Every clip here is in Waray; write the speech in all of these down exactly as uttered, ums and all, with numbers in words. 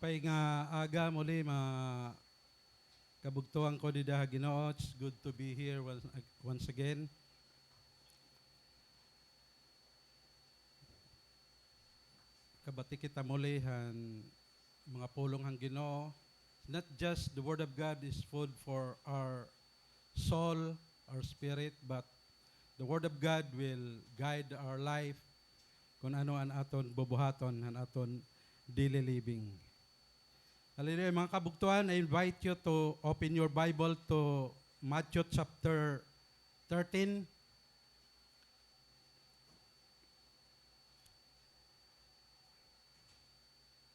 Maupay nga aga muli, mga kabugtoan ko dida ha Ginoo. It's good to be here once, once again. Kabati kita muli han mga pulong han Ginoo. Not just the Word of God is food for our soul, our spirit, but the Word of God will guide our life kun ano an aton bubuhaton han aton daily living. Hallelujah. Mga kabugtoan, I invite you to open your Bible to Matthew chapter thirteen.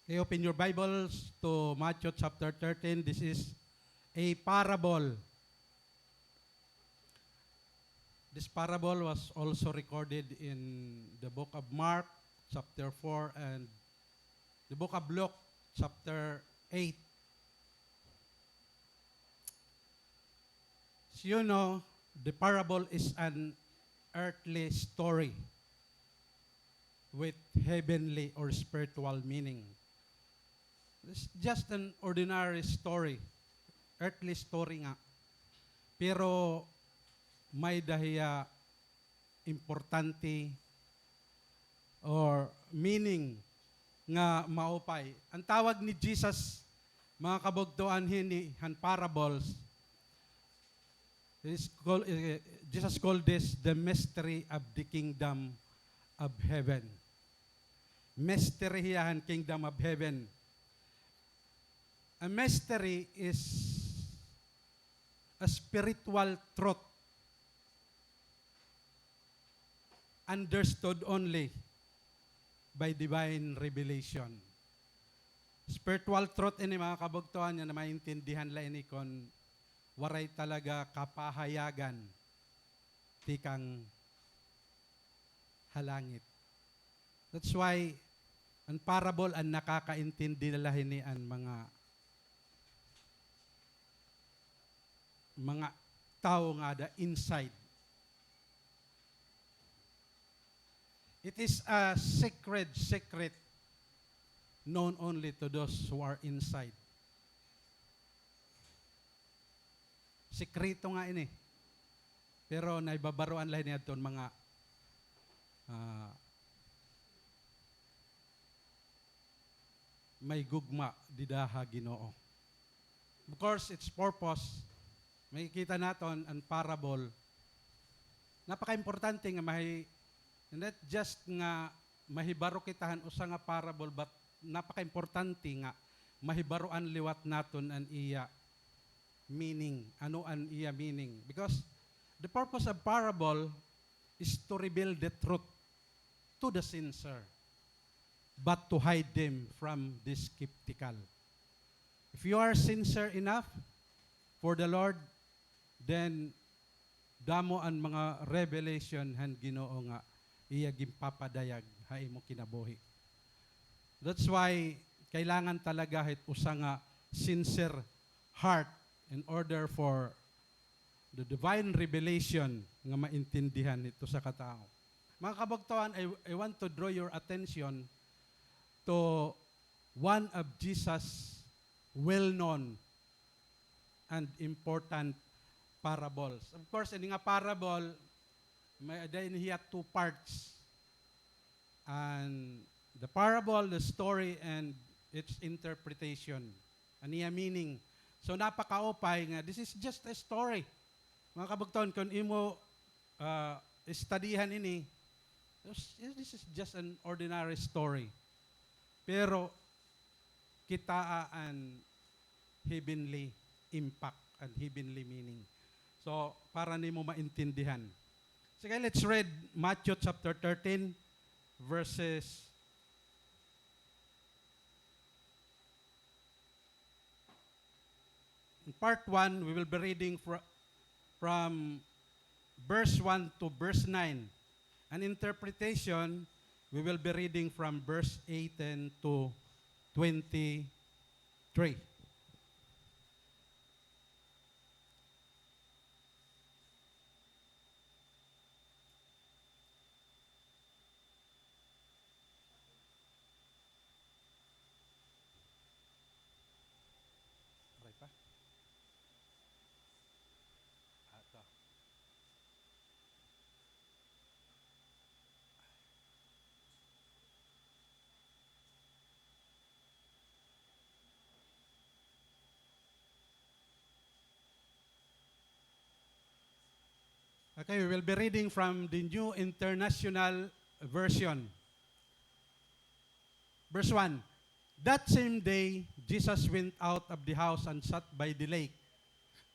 Okay, open your Bibles to Matthew chapter thirteen. This is a parable. This parable was also recorded in the book of Mark, chapter four, and the book of Luke, chapter eight. So, you know, the parable is an earthly story with heavenly or spiritual meaning. It's just an ordinary story, earthly story nga. Pero may-ada hiya importante or meaning nga maupay. An tawag ni Jesus, mga kabugtoan, hini han parables, is call-, eh, Jesus called this the mystery of the kingdom of heaven. Mystery hiya han kingdom of heaven. A mystery is a spiritual truth understood only by divine revelation. Spiritual truth ini, mga kabugtoan, nga maintindihan la ini kon waray talaga kapahayagan tikang ha langit. That's why an parable an nakakaintindi na la hini an mga, mga tawo nga ada inside. It is a sacred secret known only to those who are inside. Sekreto nga ini. Pero nahibabaroan la hini adton mga, ah, may gugma dida ha Ginoo. Of course, its purpose, makikita naton an parable. Napakaimportante nga mahi-, not just nga mahibaro kita han usa nga parable, but napakaimportante nga mahibaroan liwat naton an iya meaning. Ano an iya meaning? Because the purpose of parable is to reveal the truth to the sincere, but to hide them from the skeptical. If you are sincere enough for the Lord, then damo an mga revelation han Ginoo nga iya ginpapadayag ha imo kinabuhi. That's why kailangan talaga hit usa nga sincere heart in order for the divine revelation nga maintindihan hit usa ka tawo. Mga kabugtoan, I, I want to draw your attention to one of Jesus' well-known and important parables. Of course, ini nga parable, may-ada ini hiya two parts. And the parable, the story, and its interpretation. An iya meaning. So, napakaupay nga, this is just a story. Mga kabugtoan, kon imo, ah, istadihan ini, this, this is just an ordinary story. Pero, kitaa an heavenly impact and heavenly meaning. So, para nimo maintindihan. Sige, let's read Matthew chapter thirteen, verses, in part one, we will be reading fr-, from verse one to verse nine. An interpretation, we will be reading from verse eighteen to twenty-three. Okay, we will be reading from the New International Version. Verse one. That same day, Jesus went out of the house and sat by the lake.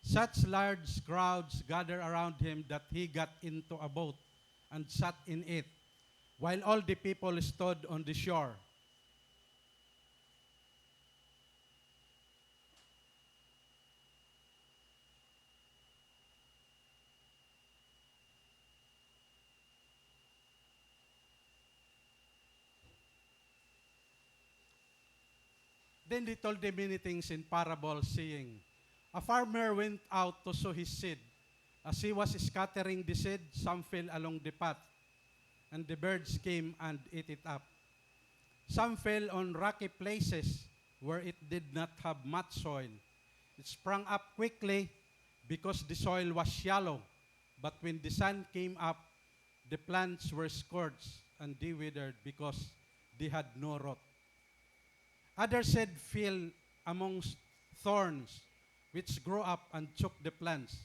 Such large crowds gathered around him that he got into a boat and sat in it, while all the people stood on the shore. Then he told them many things in parables, saying, A farmer went out to sow his seed. As he was scattering the seed, some fell along the path, and the birds came and ate it up. Some fell on rocky places where it did not have much soil. It sprang up quickly because the soil was shallow, but when the sun came up, the plants were scorched and they withered because they had no root. Other seed fell amongst thorns, which grew up and choked the plants.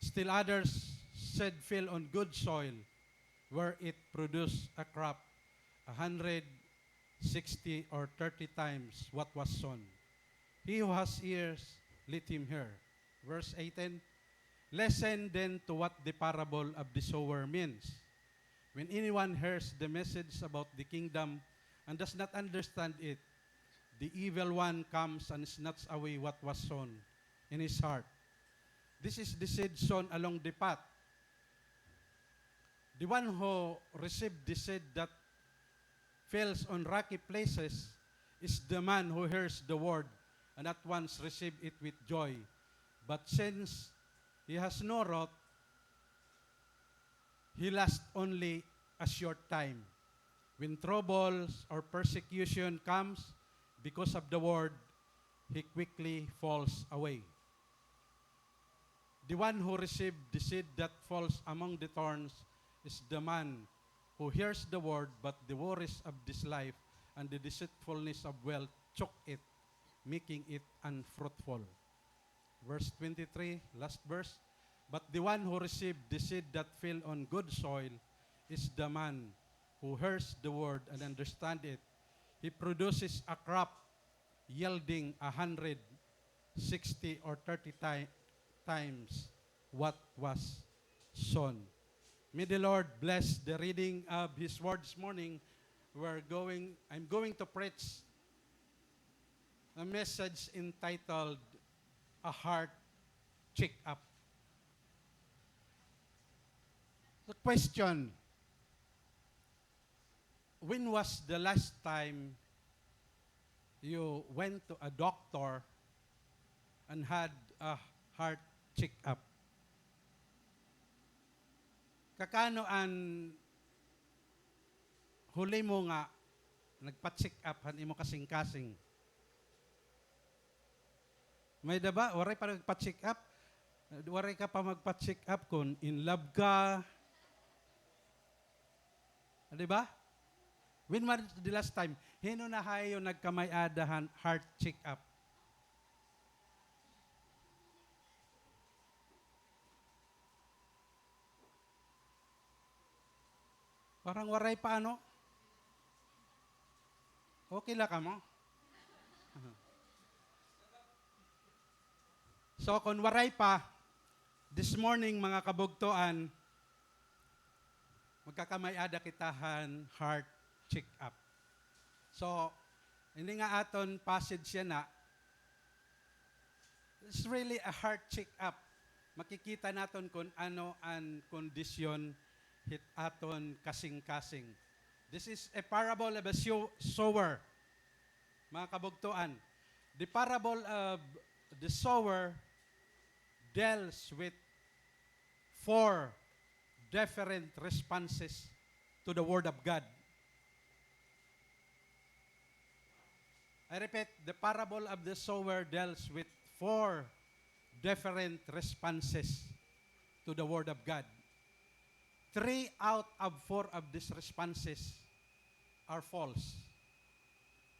Still others seed fell on good soil, where it produced a crop a hundred, sixty, or thirty times what was sown. He who has ears, let him hear. Verse eighteen. Listen then to what the parable of the sower means. When anyone hears the message about the kingdom and does not understand it, the evil one comes and snatches away what was sown in his heart. This is the seed sown along the path. The one who received the seed that falls on rocky places is the man who hears the word and at once receive it with joy. But since he has no root, he lasts only a short time. When troubles or persecution comes because of the word, he quickly falls away. The one who received the seed that falls among the thorns is the man who hears the word, but the worries of this life and the deceitfulness of wealth choke it, making it unfruitful. Verse twenty-three, last verse. But the one who received the seed that fell on good soil is the man who hears the word and understand it. He produces a crop yielding a hundred, sixty, or thirty ti-, times what was sown. May the Lord bless the reading of His word this morning. We're going, I'm going to preach a message entitled A Heart Check-up. The question, when was the last time you went to a doctor and had a heart check-up? Kakano an huli mo nga nagpa-check-up han imo kasingkasing? May-ada ba? Waray pa nagpa-check-up? Waray ka pa magpa-check-up kon in love ka. Ah, di ba? When was the last time? Hin-o na ha iyo nagkamay-ada han heart check-up? Parang waray pa, ano? Okay la kamo? So, kon waray pa, this morning, mga kabugtoan, magkakamay-ada kita han heart check-up. So, ini nga aton passage yana, it's really a heart check-up. Makikita naton kon ano an kondisyon hit aton kasingkasing. This is a parable of a sow-, sower. Mga kabugtoan, the parable of the sower deals with four different responses to the word of God. I repeat, the parable of the sower deals with four different responses to the word of God. Three out of four of these responses are false,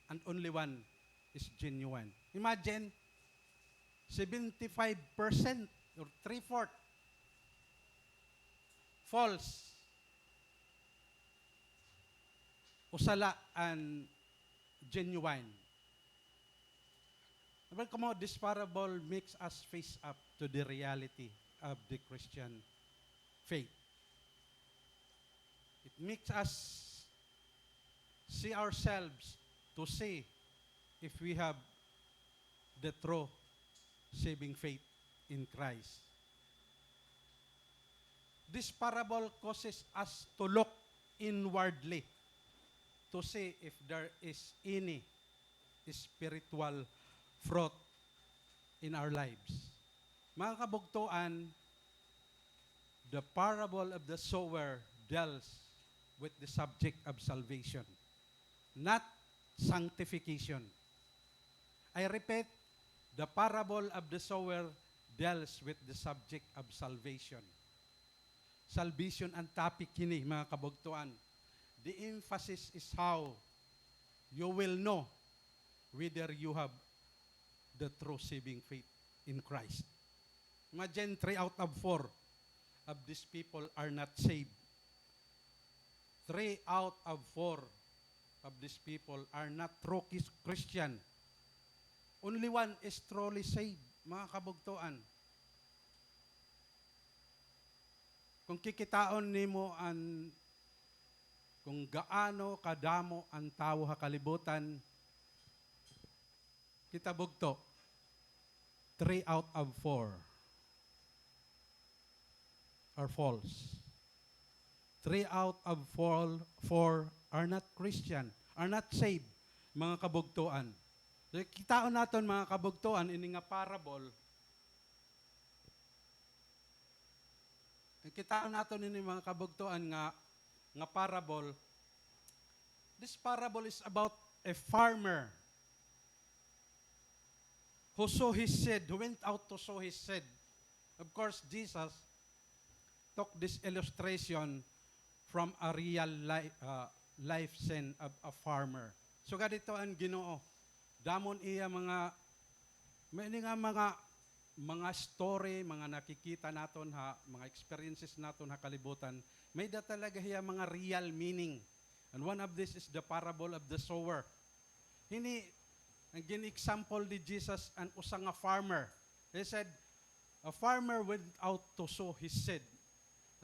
and only one is genuine. Imagine, seventy-five percent or three-fourth false. Usa la an genuine. Sabi ko mo, this parable makes us face up to the reality of the Christian faith. It makes us see ourselves to see if we have the true saving faith in Christ. This parable causes us to look inwardly to see if there is any spiritual fruit in our lives. Mga kabugtoan, the parable of the sower deals with the subject of salvation, not sanctification. I repeat, the parable of the sower deals with the subject of salvation. Salvation an topic hini, mga kabugtoan. The emphasis is how you will know whether you have the true saving faith in Christ. Imagine, three out of four of these people are not saved. Three out of four of these people are not true Chris-, Christian. Only one is truly saved, mga kabugtoan. Kung kikitaon nimo an, kung gaano kadamo an tawo ha kalibutan, kita bugto, three out of four are false. Three out of four, four are not Christian, are not saved, mga kabugtoan. So, kitaon naton, mga kabugtoan, ini nga parable. Kitaon naton ini, mga kabugtoan, nga, nga parable. This parable is about a farmer who sow his seed, who went out to sow his seed. Of course, Jesus took this illustration from a real li-, uh, life scene of a farmer. Sugad ito an Ginoo. Damo an iya mga, may ini nga mga, mga story, mga nakikita naton ha, mga experiences naton ha kalibutan. May-ada talaga hiya mga real meaning. And one of this is the parable of the sower. Hini, an gin-example ni Jesus an usa nga farmer. He said, a farmer went out to sow his seed.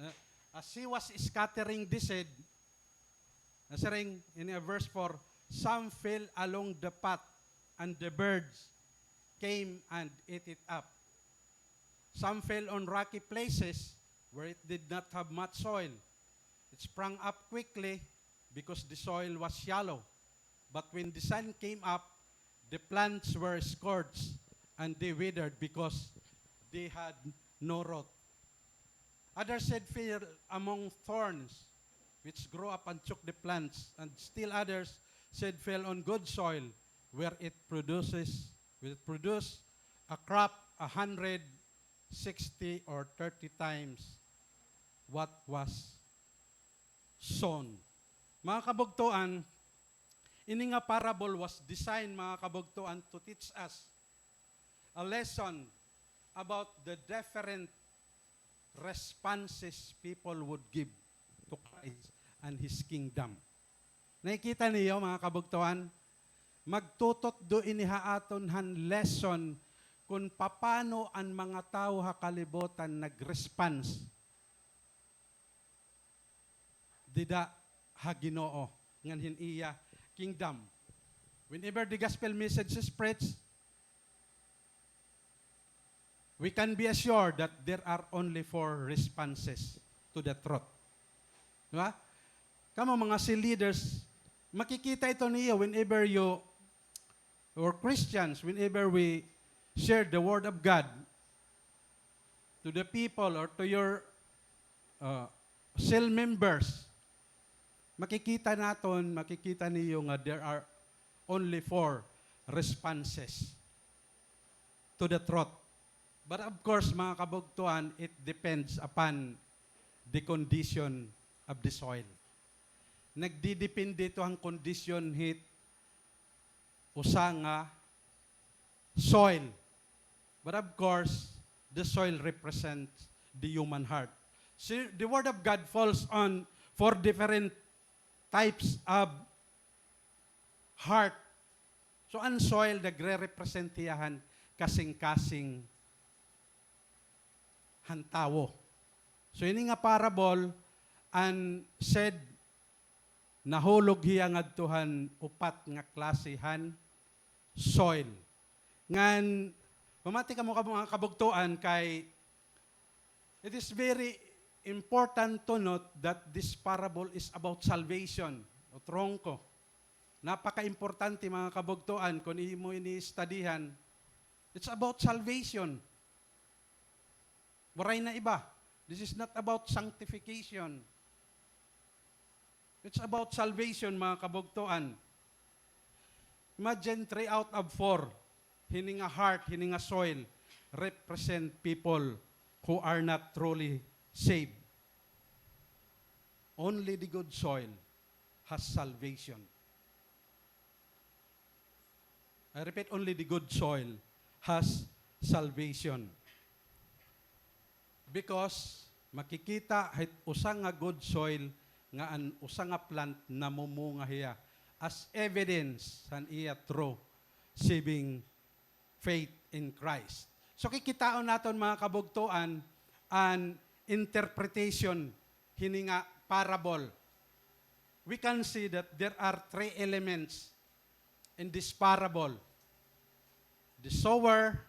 Uh, as he was scattering the seed, nasiring in, uh, verse four, some fell along the path, and the birds came and ate it up. Some fell on rocky places where it did not have much soil. It sprang up quickly because the soil was shallow. But when the sun came up, the plants were scorched and they withered because they had no root. Others seed fell among thorns, which grew up and choked the plants, and still others seed fell on good soil, where it produces, where it produced a crop a hundred, sixty, or thirty times what was sown. Mga kabugtoan, ini nga parable was designed, mga kabugtoan, to teach us a lesson about the different responses people would give to Christ and His kingdom. Nakikita niyo, mga kabugtoan, magtututdo ini ha aton han lesson kun papano an mga tawo ha kalibutan nag-response dida ha Ginoo ngan hin iya kingdom. Whenever the gospel message is preached, we can be assured that there are only four responses to the truth. Di ba? Kamo mga cell leaders, makikita ito niyo whenever you or Christians, whenever we share the Word of God to the people or to your, uh, cell members, makikita naton, makikita niyo nga there are only four responses to the truth. But of course, mga kabugtoan, it depends upon the condition of the soil. Nagdidepende ito han kondisyon hit usa nga soil. But of course, the soil represents the human heart. Si-, the word of God falls on four different types of heart. So, an soil, nagre-represent hiya han kasingkasing han tawo. So, ini nga parable, an seed, nahulog hiya ngadto han upat nga klase han soil. Ngan, pamati kamo, kamo mga kabugtoan, kay it is very important to note that this parable is about salvation, o trongko. Napaka-importante, mga kabugtoan, kon imo ini studyhan. It's about salvation. Waray na iba. This is not about sanctification. It's about salvation, mga kabugtoan. Imagine, three out of four, hini nga heart, hini nga soil, represent people who are not truly saved. Only the good soil has salvation. I repeat, only the good soil has salvation. Because makikita hit usa nga good soil nga an usa nga plant namumunga hiya as evidence han iya true saving faith in Christ. So, kikitaon naton, mga kabugtoan, an interpretation hini nga parable. We can see that there are three elements in this parable. The sower,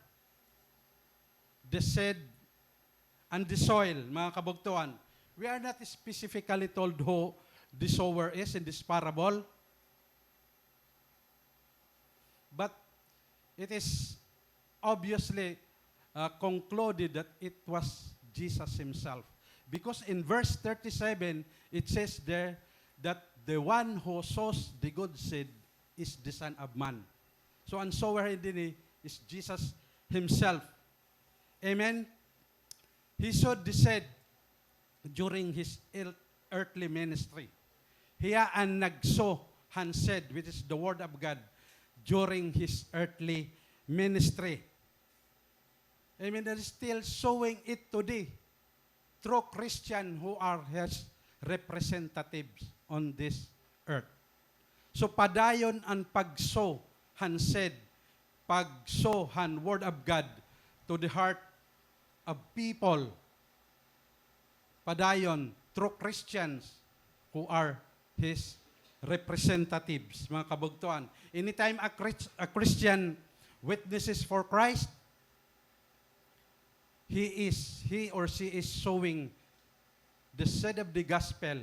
the seed, and the soil, mga kabugtoan. We are not specifically told who the sower is in this parable. But it is obviously, uh, concluded that it was Jesus himself. Because in verse thirty-seven, it says there that the one who sows the good seed is the Son of Man. So, an sower dinhi is Jesus himself. Amen? He sowed the seed during his earth-, earthly ministry. Hiya an nag-sow han seed, which is the word of God, during his earthly ministry. Amen. That is still sowing it today. True Christian who are his representatives on this earth. So, padayon an pag-sow han seed, pag-sow han Word of God to the heart of people. Padayon, true Christians who are His representatives, mga kabugtoan. Anytime a Chris-, a Christian witnesses for Christ, he is, he or she is sowing the seed of the gospel.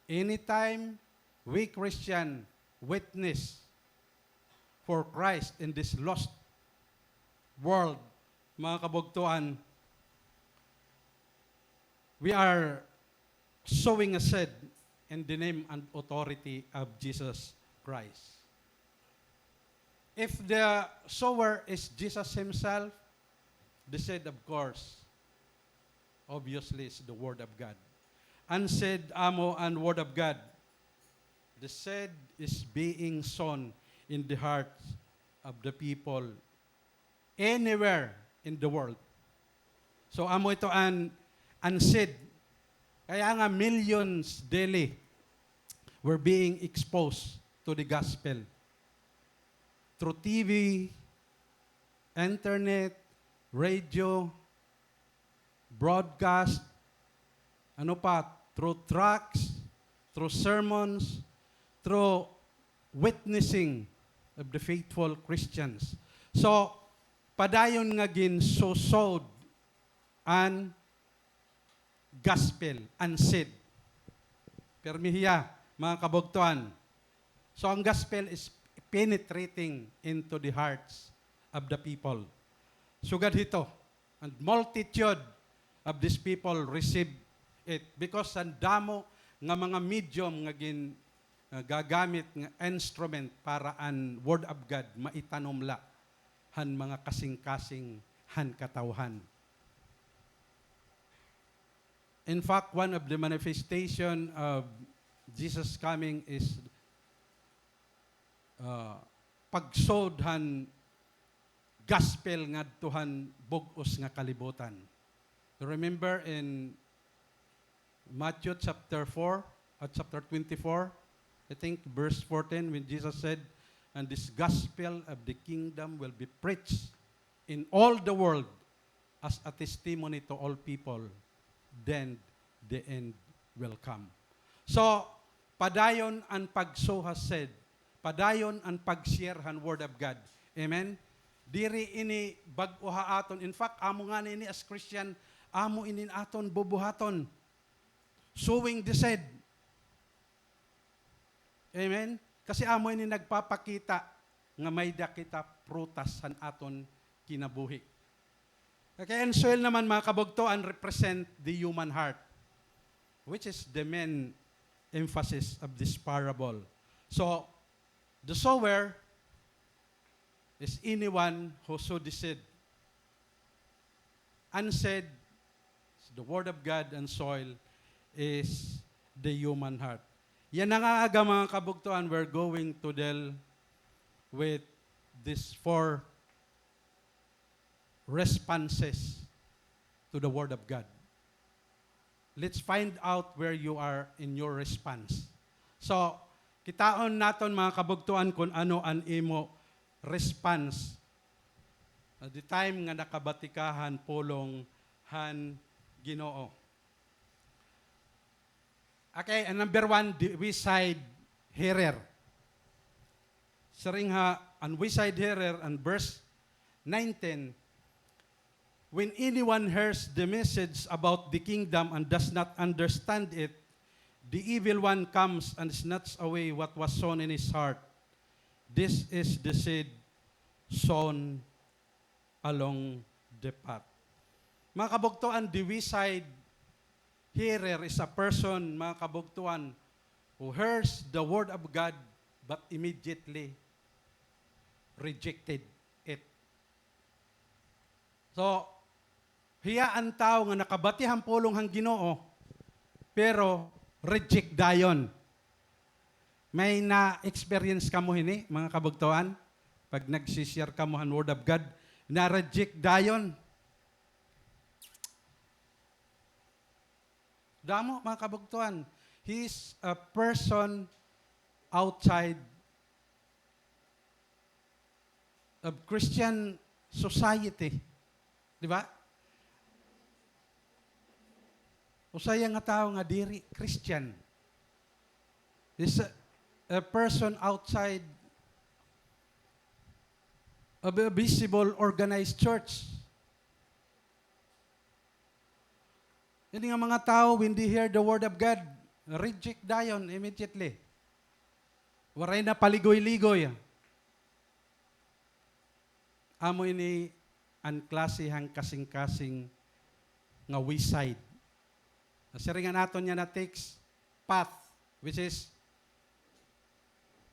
Anytime we Christian witness for Christ in this lost world, mga kabugtoan, we are sowing a seed in the name and authority of Jesus Christ. If the sower is Jesus himself, the seed, of course, obviously, is the Word of God. An seed, amo an Word of God. The seed is being sown in the hearts of the people anywhere in the world. So, amo ito an, an seed. Kaya nga, millions daily were being exposed to the gospel through T V, internet, radio, broadcast, ano pa, through tracts, through sermons, through witnessing of the faithful Christians. So, padayon nga ginsosowed an gospel, an seed. Pirmi hiya, mga kabugtoan. So, an gospel is penetrating into the hearts of the people. Sugad hito, and multitude of these people receive it because an damo nga mga medium nga gin-, nga gagamit nga instrument para an Word of God maitanom la han mga kasingkasing han katawhan. In fact, one of the manifestation of Jesus coming is, uh, pagsowed han gospel ngadto han bug-os nga kalibutan. Remember in Matthew chapter four, uh, chapter twenty-four, I think verse fourteen, when Jesus said, "And this gospel of the kingdom will be preached in all the world as a testimony to all people, then the end will come." So, padayon an pagsuhas said, padayon an pag-share han Word of God. Amen? Diri ini bag-o ha aton. In fact, amo ngani ini as Christian, amo ini aton bubuhaton. Sowing the seed. Amen? Kasi amo ini nagpapakita nga may-ada kita prutas han aton kinabuhi. Okay, an soil naman, mga kabugtoan, represent the human heart, which is the main emphasis of this parable. So, the sower is anyone who sow the seed. An seed, the word of God, an soil is the human heart. Yana nga aga, mga kabugtoan, we're going to deal with these four responses to the word of God. Let's find out where you are in your response. So, kitaon naton, mga kabugtoan, kun ano an imo response, uh, the time nga nakabati ka han pulong han Ginoo. Okay, an number one, the wayside hearer. Siring ha, an wayside hearer, an verse nineteen, "When anyone hears the message about the kingdom and does not understand it, the evil one comes and snatch away what was sown in his heart. This is the seed sown along the path." Mga kabugtoan, the wayside hearer is a person, mga kabugtoan, who hears the word of God but immediately rejected it. So, hiya an tawo nga nakabati han pulong han Ginoo, pero reject dayon. May na-experience kamo hini, mga kabugtoan? Pag nagsi-share kamo han Word of God, na-reject dayon. Damo, mga kabugtoan. He is a person outside of Christian society. Di ba? Usa hiya nga tawo nga diri Christian. Is a, a person outside of a visible organized church. Ini nga mga tawo, when they hear the word of God, reject dayon immediately. Waray na paligoy-ligoy. Amo ini an klase han kasingkasing nga wayside. Siring an aton yana text, path, which is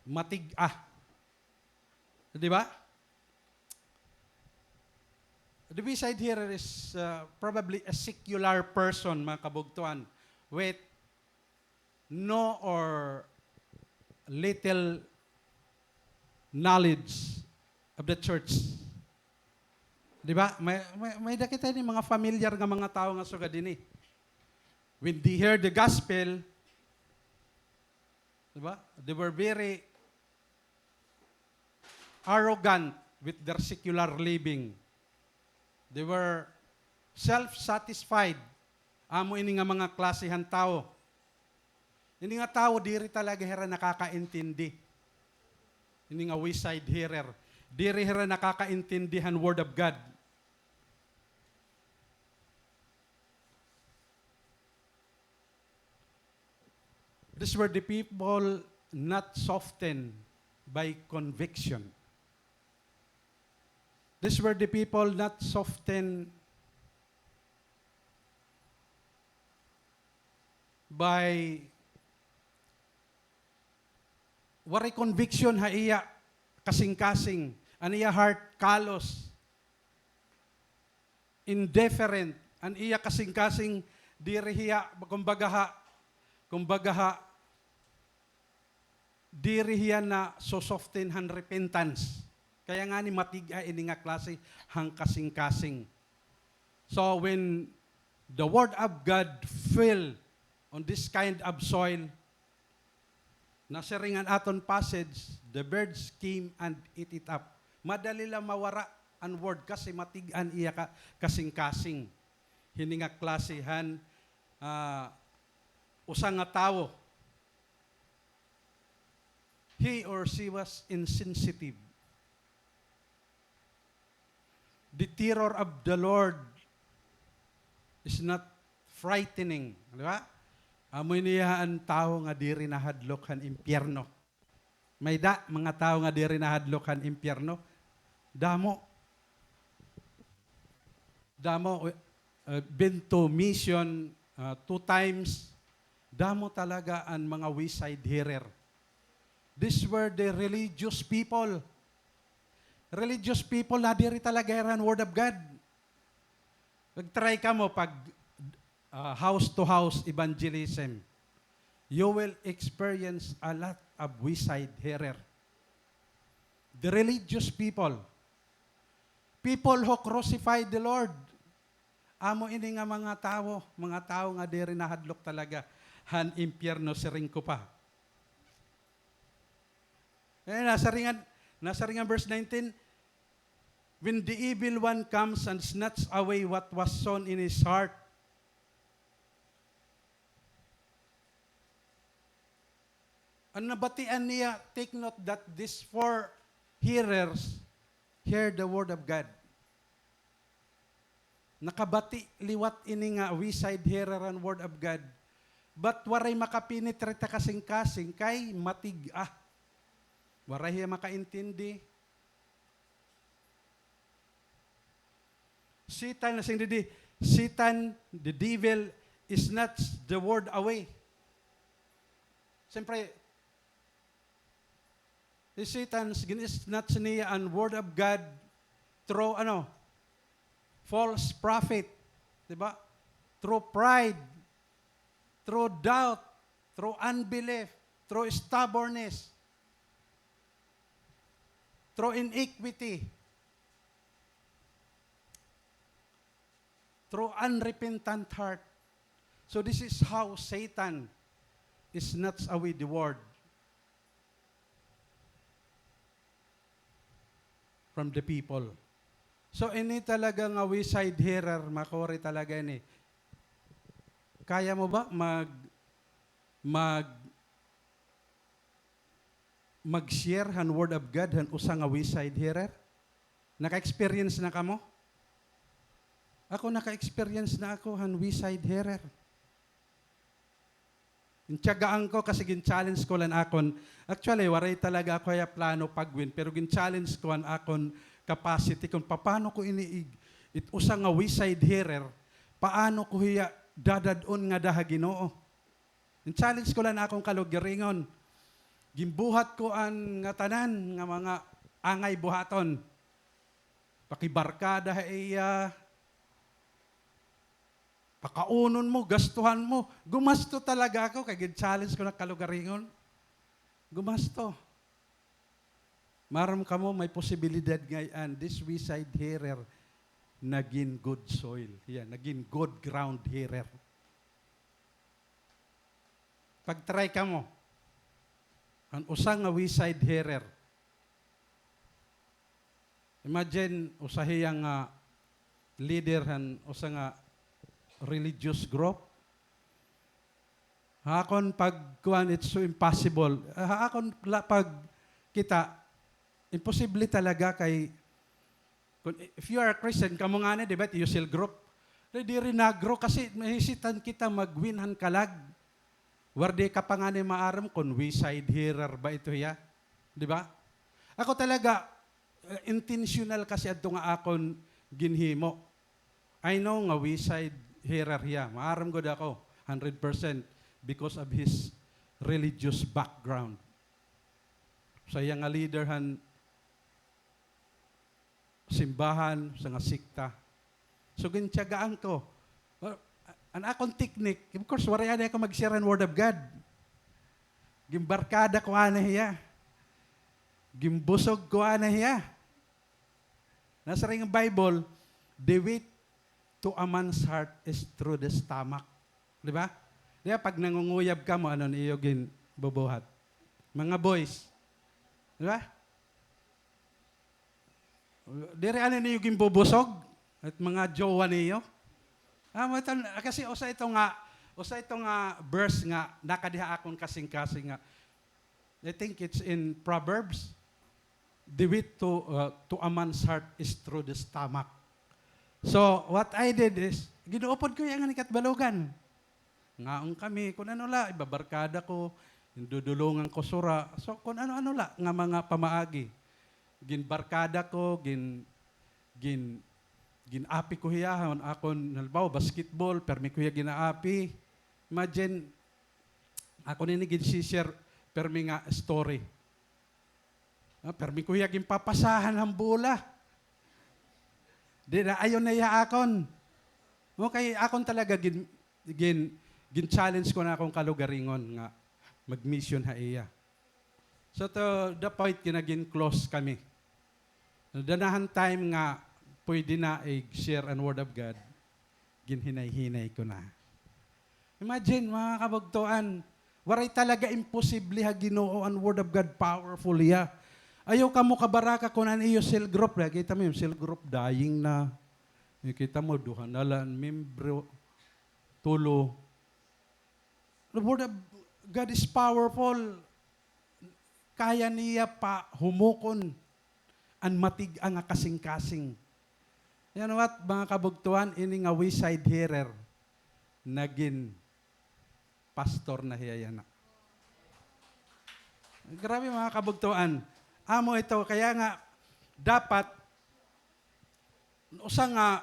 matig-a. Di ba? The wayside hearer is, uh, probably a secular person, mga kabugtoan, with no or little knowledge of the church. Di ba? May, may, may-ada kita ini mga familiar nga mga tawo nga sugad ini. When they hear the gospel, di ba? They were very arrogant with their secular living. They were self-satisfied. Amo ini nga mga klase han tawo. Ini nga tawo, diri talaga hira nakakaintindi. Ini nga wayside hearer. Diri hira nakakaintindi han Word of God. These were the people not softened by conviction. These were the people not softened by, waray conviction ha iya kasingkasing, an iya heart callous. Indifferent, an iya kasingkasing diri hiya, kumbaga ha, kumbaga ha, diri hiya naso-soften han repentance. Kaya ngani matig-a ini nga klase han kasingkasing. So when the word of God fell on this kind of soil, nasiring an aton passage, the birds came and eat it up. Madali la mawara an word kasi matig-a an iya ka-, kasingkasing. Hini nga klase han, ah, usa nga tawo. He or she was insensitive. The terror of the Lord is not frightening. Di ba? Amo ini an tawo nga diri nahadlok han impyerno. May-ada mga tawo nga diri nahadlok han impyerno? Damo. Damo, uh, been to mission, uh, two times. Damo talaga an mga wayside hearer. These were the religious people. Religious people, nadiri talaga hira han Word of God. Mag-try kamo pag, ah, house to house evangelism. You will experience a lot of wayside hearer. The religious people. People who crucified the Lord. Amo ini nga mga tawo, mga tawo nga diri nahadlok talaga han impyerno, siring ko pa. Eh, nasiring an, nasiring an verse nineteen, "When the evil one comes and snatch away what was sown in his heart." An nabatian niya, take note that these four hearers hear the word of God. Nakabati liwat ini nga wayside hearer han Word of God. But waray makapenetrate ha kasingkasing kay matig-a. Waray hiya makaintindi. Satan, nasiring didi, Satan, the devil, snatch the word away. Siyempre, si Satan, gin-snatch niya an word of God through, ano, false prophet, di ba? Through pride, through doubt, through unbelief, through stubbornness, through iniquity, through unrepentant heart. So this is how Satan snatch away the word from the people. So, ini talaga nga wayside hearer, makuri talaga ini. Kaya mo ba mag-, mag-, mag-share han Word of God han usa nga wayside hearer? Naka-experience na kamo? Ako, naka-experience na ako han wayside hearer. Gintiyagaan ko kasi gin-challenge ko la an akon, actually, waray talaga ako hiya plano pag-win, pero gin-challenge ko an akon capacity kon papaano ko ini ig-, it usa nga wayside hearer, paano ko hiya dadad-on ngada ha Ginoo. Gin-challenge ko la an akon kalugaringon. Ginbuhat ko an ngatanan nga mga angay buhaton. Pakibarkada ha iya, pakaunon mo, gastuhan mo. Gumasto talaga ako kay gin-challenge ko na kalugaringon. Gumasto. Maaram kamo, may posibilidad ngay-an, this wayside hearer nagin good soil. Hiya, nagin good ground hearer. Pag-try kamo, an usa nga wayside hearer. Imagine, usa hiya nga leader han usa nga religious group. Ha akon pagkuan, it's so impossible. Ha akon la-, pagkita, imposible talaga kay, kun, if you are a Christian, kamo ngani, di ba, it U C L group, di, diri nag-grow kasi mahisitan kita mag-win han kalag. Waray ka pa ngani maaram kon wayside hearer ba ito hiya. Di ba? Ako talaga, eh, intentional kasi adto nga akon ginhimo. I know nga wayside hearer hiya. Maaram gud ako, hundred percent, because of his religious background. Usa hiya nga leader han simbahan, usa nga sekta. So, gintiyagaan ko. Well, an akon technique, of course, waray anay ako mag-share han Word of God. Ginbarkada ko anay hiya. Ginbusog ko anay hiya. Nasiring an Bible, "The way to a man's heart is through the stomach." Di ba? Di ba, pag nangunguyab kamo, ano an iyo ginbubuhat? Mga boys. Di ba? Diri ano niyo ginbubusog? It mga jowa niyo? Ah, mo ito, kasi usa ito nga, usa ito nga verse nga nakadiha akon kasingkasing nga, I think it's in Proverbs, "The way to, uh, to a man's heart is through the stomach." So, what I did is, ginuupod ko iya nga ni Katbalogan. Ngaon kami, kun ano la, ibabarkada ko, gindudulungan ko sura. So, kun ano-ano la nga mga pamaagi. Ginbarkada ko, gin-, gin-, gin-api ko hiya, hon akon, halimbawa, basketball, permi ko hiya gin-aapi. Imagine, akon ini gin-share, permi nga story. Ah, permi ko hiya ginpapasahan han bola. Di na, ayon na hiya akon. Okay, akon talaga gin-, gin-, gin-challenge ko an akon kalugaringon nga mag-mission ha iya. So, to the point, ginagin-close kami. Dana han time nga pwede na i-share an Word of God, ginhinay-hinay ko na. Imagine, mga kabugtoan, waray talaga imposible ha Ginoo an Word of God, powerful hiya. Ayaw kamo kabaraka kun an iyo cell group, nakita mo iyo cell group, dying na. Nakita mo, duha na la an membro, tulo. The Word of God is powerful. Kaya niya pahumukon an matig-a nga kasingkasing. You know what, mga kabugtoan, ini nga wayside hearer, nagin pastor na hiya yana. Grabe, mga kabugtoan. Amo ito, kaya nga, dapat, usa nga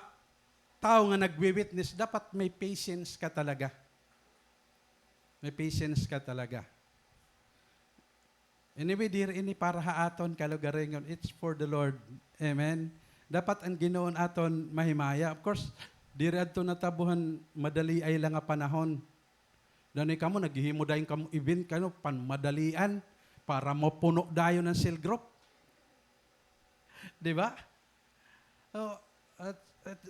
tawo nga nagwi-witness, dapat may patience ka talaga. May patience ka talaga. Anyway, diri ini para ha aton kalugaringon. It's for the Lord. Amen. Dapat an Ginoo an aton mahimaya. Of course, diri adto natabo han madaliay la nga panahon. Danay kamo, naghihimo dayon kamo event kano, panmadalian, para mapuno dayon an cell group. Di ba? So, at, at,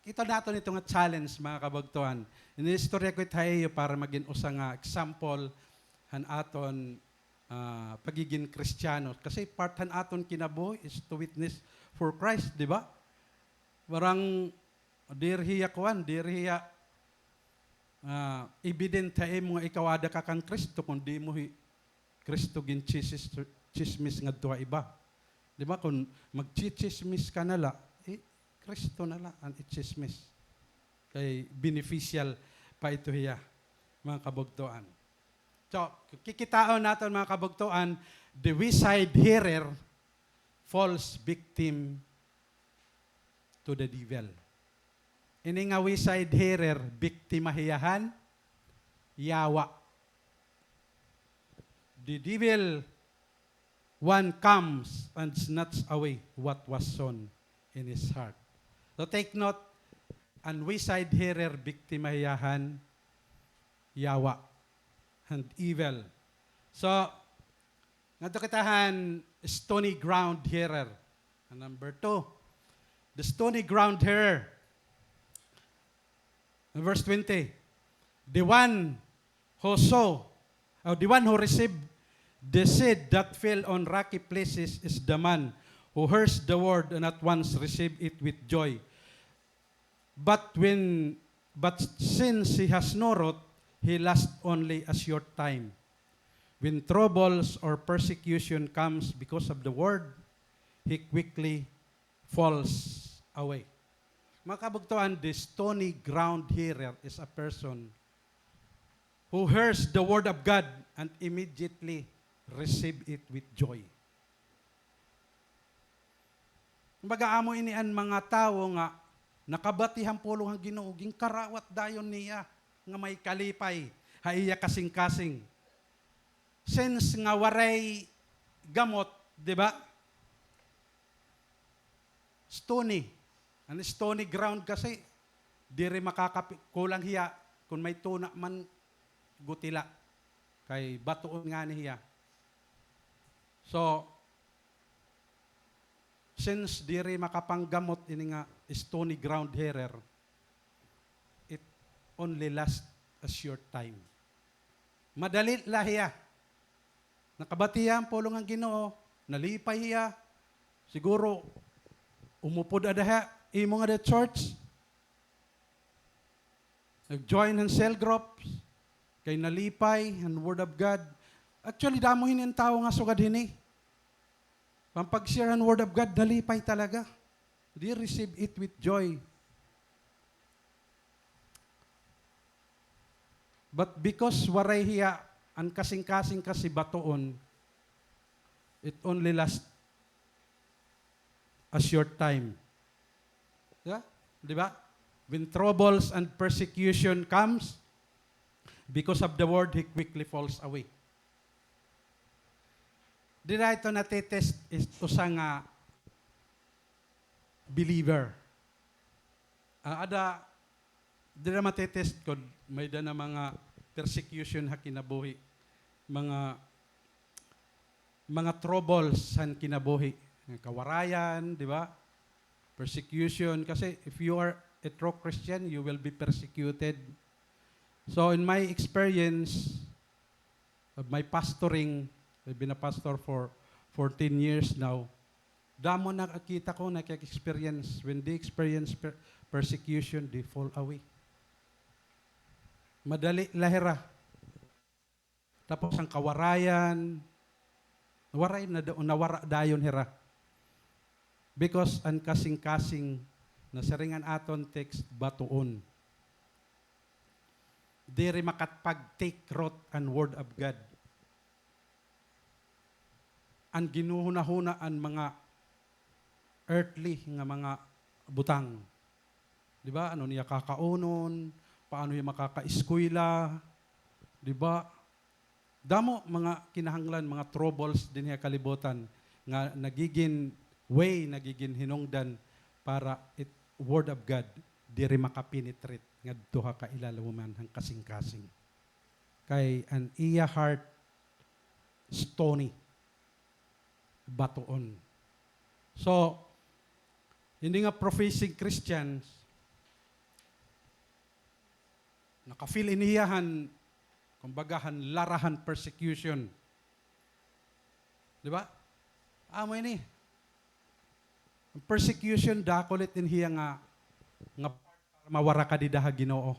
kita naton ito nga challenge, mga kabugtoan. Inistorya ko it ha iyo para magin usa nga example han aton, ah, pagigin Kristiyano. Kasi part han aton kinabuhi is to witness for Christ, di ba? Waray, diri hiya kuan, diri hiya, ah, evident ha imo nga ikaw ada ka kan Kristo, kun diri mo hi Kristo gin-tsismis, tsismis ngadto ha iba. Di ba, kun magtsitsismis ka na la, eh, Kristo na la an itsismis. Kay beneficial pa ito hiya, mga kabugtoan. So, kikitaon naton, mga kabugtoan, the wayside hearer falls victim to the devil. Ini nga wayside hearer, biktima hiya han yawa. The devil one comes and snatch away what was sown in his heart. So take note, an wayside hearer, biktima hiya han yawa, han evil. So, ngadto kita han stony ground hearer. An number two, the stony ground hearer. In verse twenty, the one who sow, or the one who received the seed that fell on rocky places is the man who hears the word and at once receive it with joy. But when, but since he has no root, he lasts only a short time. When troubles or persecution comes because of the word, he quickly falls away. Mga kabugtoan, the stony ground hearer is a person who hears the word of God and immediately receive it with joy. Kumbaga, amo ini an mga tawo nga nakabati han pulong han Ginoo, ginkarawat dayon niya nga may kalipay ha iya kasingkasing. Since nga waray gamot, di ba? Stony. An stony ground kasi, diri makakapi-, kulang hiya, kun may tuna man, gutila. Kay batuon ngani hiya. So, since diri makapanggamot ini nga stony ground hearer, it only last a short time. Madali la hiya. Nakabati hiya han pulong han Ginoo, nalipay hiya. Siguro, umupod ada ha imo ngada church. Nag-join han cell groups, kay nalipay han Word of God. Actually, damo hini an tawo nga sugad hini. Pampag-share han Word of God, nalipay talaga. They receive it with joy. But because waray hiya an kasingkasing kasi batuon, it only last a short time. Yeah? Di ba? When troubles and persecution comes, because of the word, he quickly falls away. Dira ito nati-test is usa nga believer. Ah, ada, dira mati-test kon may-ada na mga persecution ha kinabuhi, mga, mga troubles han kinabuhi, kawarayan, di ba? Persecution. Kasi if you are a true Christian, you will be persecuted. So in my experience, of my pastoring, I've been a pastor for fourteen years now. Damo nakakita ko, naka-experience. When they experience per-, persecution, they fall away. Madali la hira. Tapos an kawarayan, waray na da-, nawara dayon hira. Because an kasingkasing, nasiring an aton text, batuon. Diri makapag-take root an Word of God. An ginhuhunahuna an mga earthly nga mga butang. Di ba? Ano niya kakaunon, paano hiya makakaeskwela, di ba? Damo mga kinahanglan, mga troubles dinhi ha kalibutan nga nagigin way, nagigin hinungdan para it Word of God diri makapenetrate ngadto ha kailaluman han kasingkasing. Kay an iya heart stony, batuon. So, ini nga professing Christians, naka-feel ini hiya han, kumbaga, han lara han persecution. Di ba? Amo ini. An persecution, dakul it in hiya nga, nga part para mawara ka dida ha Ginoo.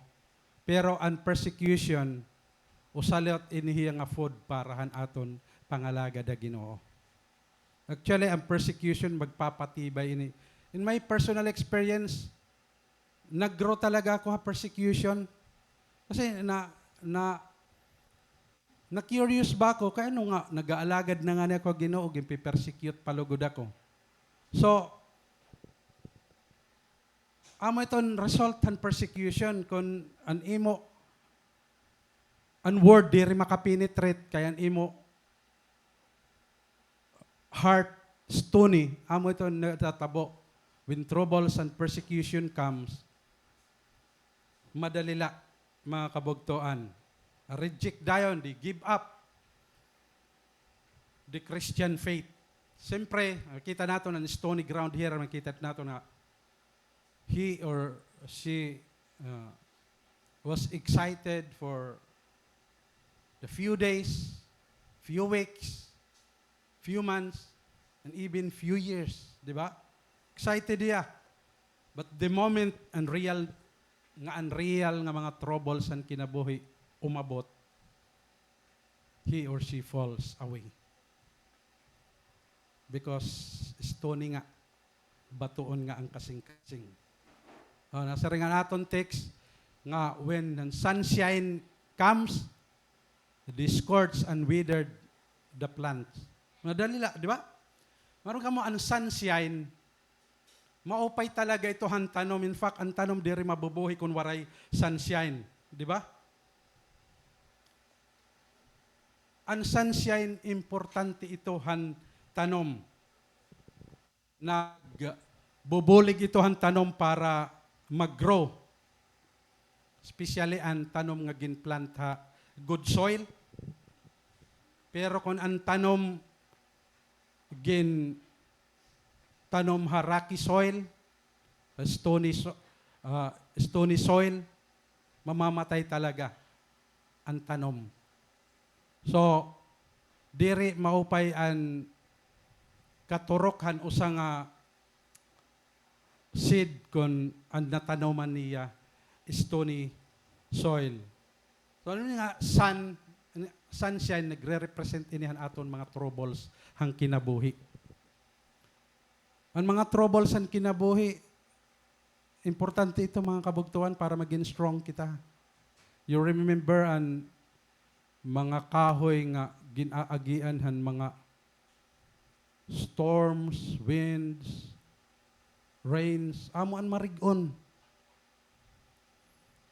Pero an persecution, usa liwat ini hiya nga food para han aton pangalagad ha Ginoo. Actually, an persecution magpapatibay ini. In my personal experience, nag-grow talaga ako ha persecution. Kasi na, na, na-curious ba ako, kay ano nga, nag-aalagad na ngani ako ha Ginoo, ginpe-persecute pa lugod ako. So, amo iton result han persecution, kon an imo, an word diri makapenetrate, kay an imo heart stony, amo ito natatabo. When troubles and persecution comes, madali la, mga kabugtoan. Reject dayon, they give up the Christian faith. Siyempre, nakita naton an stony ground here, nakita naton nga he or she, uh, was excited for the few days, few weeks, few months, and even few years, di ba? Excited hiya. But the moment an real, nga an real nga mga troubles han kinabuhi umabot, he or she falls away. Because stony nga, batuon nga an kasingkasing. Ah, nasiring an aton text nga, "When the sunshine comes, they scorch and withered the plants." Madali la, di ba? Maaram kamo, an sunshine, maupay talaga ito han tanom. In fact, an tanom diri mabubuhi kon waray sunshine, di ba? An sunshine, importante ito han tanom. Nagbubulig ito han tanom para mag-grow. Especially an tanom nga gin-plant ha good soil. Pero kon an tanom gin-, tanom ha rocky soil, ha stony so-, ah, stony soil, mamamatay talaga an tanom. So, diri maupay an katurok han usa nga seed kon an natanoman niya stony soil. So, ano nga sun, sunshine, nagre-represent ini han aton mga troubles han kinabuhi. An mga troubles han kinabuhi, importante ito, mga kabugtoan, para maging strong kita. You remember an mga kahoy nga gin-aagian han mga storms, winds, rains, amo an marig-on.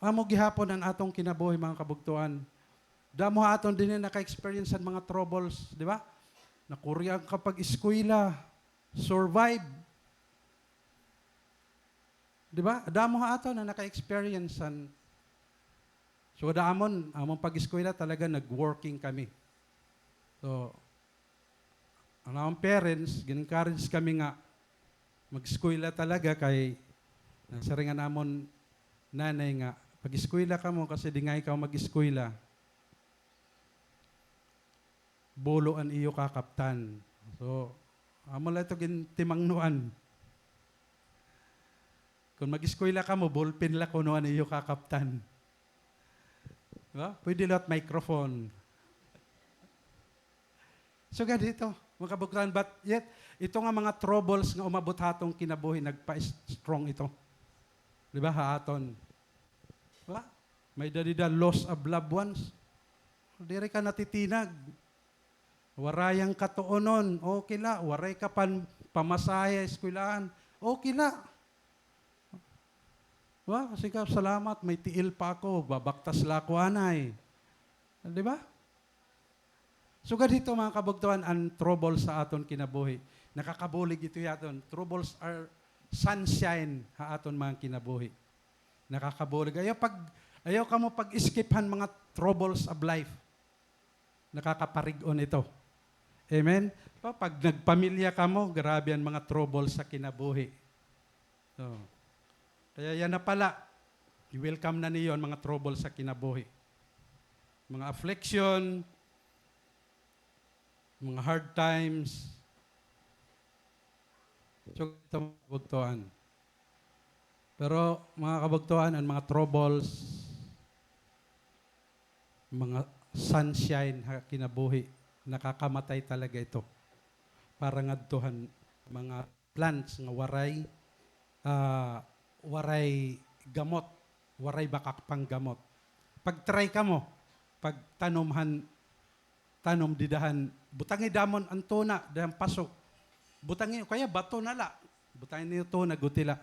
Amo gihapon an aton kinabuhi, mga kabugtoan. Damo ha aton dinhi naka-experience han mga troubles, di ba? Nakurya ka pag-eskwela, survive. Di ba? Damo ha aton nga naka-experience han, sugad ha amon, amon pag-eskwela talaga nag-working kami. So, an amon parents, gin-encourage kami nga mag-eskwela talaga kay nasiring an amon nanay nga, "Pag-eskwela kamo kasi di ngay ikaw mag-eskwela, bulo an iyo kakaptan." So, amo la ito gintimangnuan. Kon mag-eskwela kamo, ballpen la kuno an iyo kakaptan. Di ba? Pwede liwat microphone. Sugad hito, mga kabugtoan, but yet, ito nga mga troubles nga umabot ha aton kinabuhi, nagpa-strong ito. Di ba, ha aton? Di ba? May-ada dida loss of loved ones. Diri ka natitinag. Waray an katuonon, okay la. Waray ka pan-, pamasahe ha eskwelahan, okay la. Wa, sige, salamat, may tiil pa ako, babaktas la ako anay. Di ba? Sugad hito, mga kabugtoan, an trouble sa aton kinabuhi. Nakakabulig ito ha aton. Troubles are sunshine ha aton mga kinabuhi. Nakakabulig. Ayaw pag, ayaw kamo pag-skip han mga troubles of life. Nakakaparig-on ito. Amen? Pa-, pag nagpamilya kamo, grabe an mga troubles sa kinabuhi. So, kaya yana pala, i-welcome na niyo an mga trouble sa kinabuhi. Mga affliction, mga hard times. So, ito mga kabugtoan. Pero, mga kabugtoan, an mga troubles, mga sunshine ha kinabuhi, nakakamatay talaga ito. Para ngadto han mga plants nga waray, ah, waray gamot, waray makakapanggamot. Pag-try kamo, pagtanom han, tanom dida han, butangi damon an tuna, dida han paso. Butangi, kaya bato na la. Butangi niyo tuna, guti la.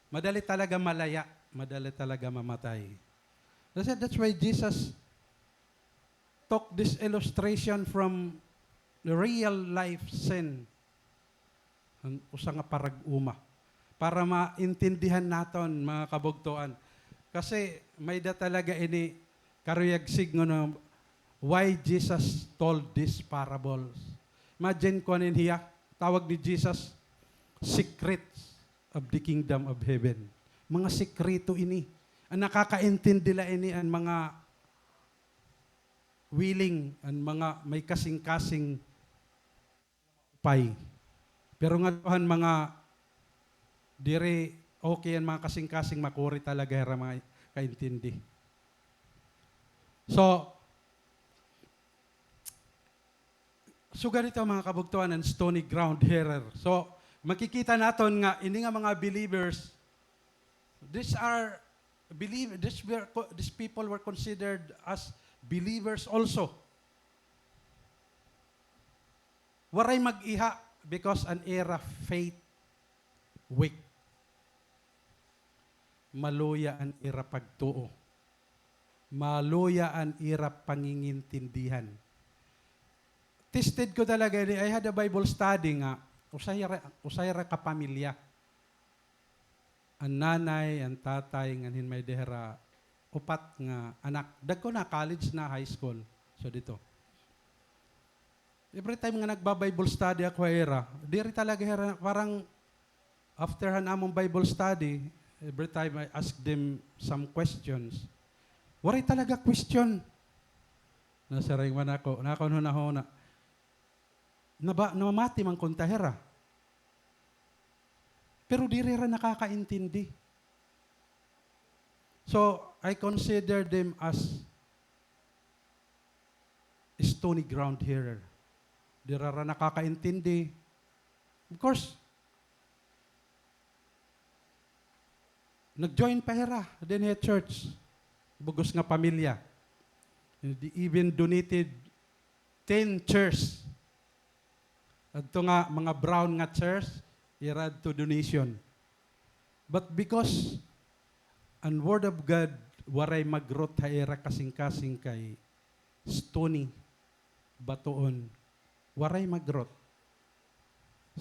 Madali talaga malaya, madali talaga mamatay. That's it, that's why Jesus took this illustration from the real life scene. An usa nga parag-uma. Para maintindihan naton, mga kabugtoan. Kasi may-ada talaga ini karuyag sidngon nga why Jesus told these parables. Imagine, kuan ini hiya, tawag ni Jesus, secrets of the kingdom of heaven. Mga sikreto ini. An nakakaintindi la ini an mga willing, an mga may kasingkasing upay. Pero ngadto han mga diri okay an mga kasingkasing, makuri talaga hira makaintindi. So, sugad hito, mga kabugtoan, an stony ground hearer. So, makikita naton nga ini nga mga believers, these are believe-, these were co-, these people were considered as believers also. Waray mag-iha because an ira faith weak. Maluya an ira pagtuo. Maluya an ira pangingintindihan. Tested ko talaga ini. I had a Bible study nga usa hira, usa hira ka pamilya. An nanay, an tatay, ngan hin may-ada hira upat nga anak. Dagko na, college na, high school. So, dito. Every time nga nagba-Bible study ako ha ira, diri talaga hira, parang After han amon Bible study, every time I ask them some questions, waray talaga question. Nasiring man ako, nakon hunahuna. Naba-, namamati man kunta hira. Pero diri hira nakakaintindi. So, I consider them as stony ground hearer. Diri hira nakakaintindi. Of course, nag-join pa hira dinhi ha church. Bug-os nga pamilya. They even donated ten chairs. Adto nga mga brown nga chairs, ira adto donation. But because an Word of God waray mag-root ha ira kasingkasing kay stony, batoon, waray mag-root.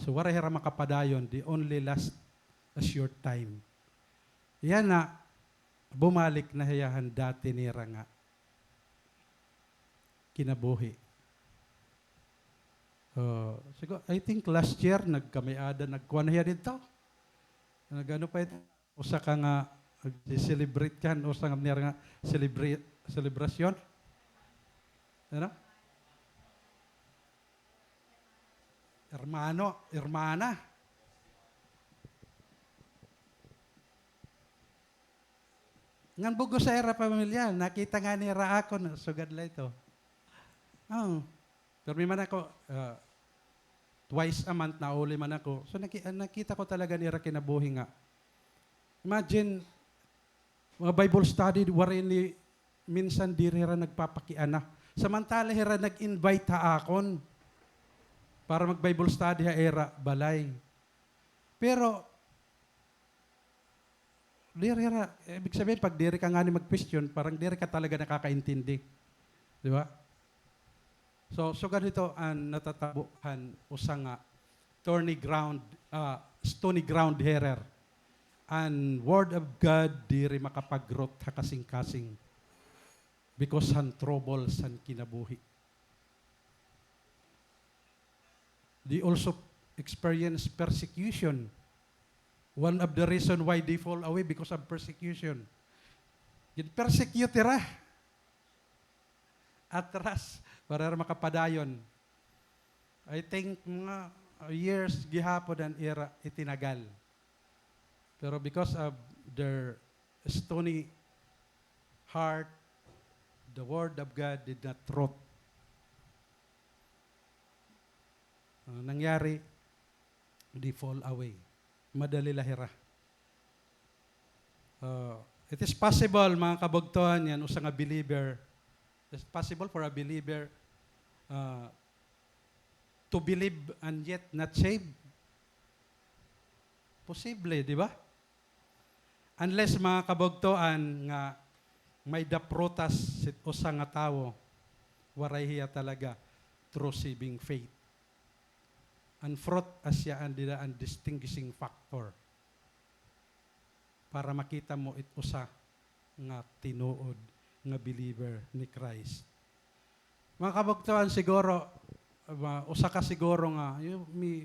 So, waray hira makapadayon, they only last a short time. Yana, bumalik na hiya han dati nira nga kinabuhi. Uh, siguro, I think last year, nagkamay-ada, nagkuan na hiya didto. Nag-ano pa ito? Usa ka nga, nag-celebrate kan, usa nga nira nga celebra-, celebration. Ano? Hermano, hermana. Ngan bug-os ha ira pamilya, nakita ngani hira akon, sugad la ito. Oh. Pirmi man ako, ah, twice a month nauli man ako. So, naki-, ah, nakita ko talaga an ira kinabuhi nga. Imagine, mga Bible study, waray ni, minsan diri hira nagpapakiana. Samantala hira nag-invite ha akon para mag-Bible study ha ira balay. Pero, diri ra, ibig sabihin, pag diri ka ngani mag-question, parang diri ka talaga nakakaintindi. Di ba? So, sugad hito an natatabo han usa nga thorny ground, ah, stony ground hearer. An Word of God diri makapag-root ha kasingkasing because han troubles han kinabuhi. They also experience persecution. One of the reason why they fall away because of persecution. Gin-persecute hira. Atras, para hira makapadayon. I think mga years gihapon an ira itinagal. Pero because of their stony heart, the word of God did not root. Ah, nangyari, they fall away. Madali la hira. Ah, it is possible, mga kabugtoan, ngan usa nga believer. It's possible for a believer, ah, to believe and yet not saved. Posible, di ba? Unless, mga kabugtoan, nga may-ada prutas it usa nga tawo, waray hiya talaga true saving faith. An fruit asya an dida an distinguishing factor para makita mo it usa nga tinuod nga believer ni Christ. Mga kabugtoan, siguro, ma-, usa ka siguro nga, you may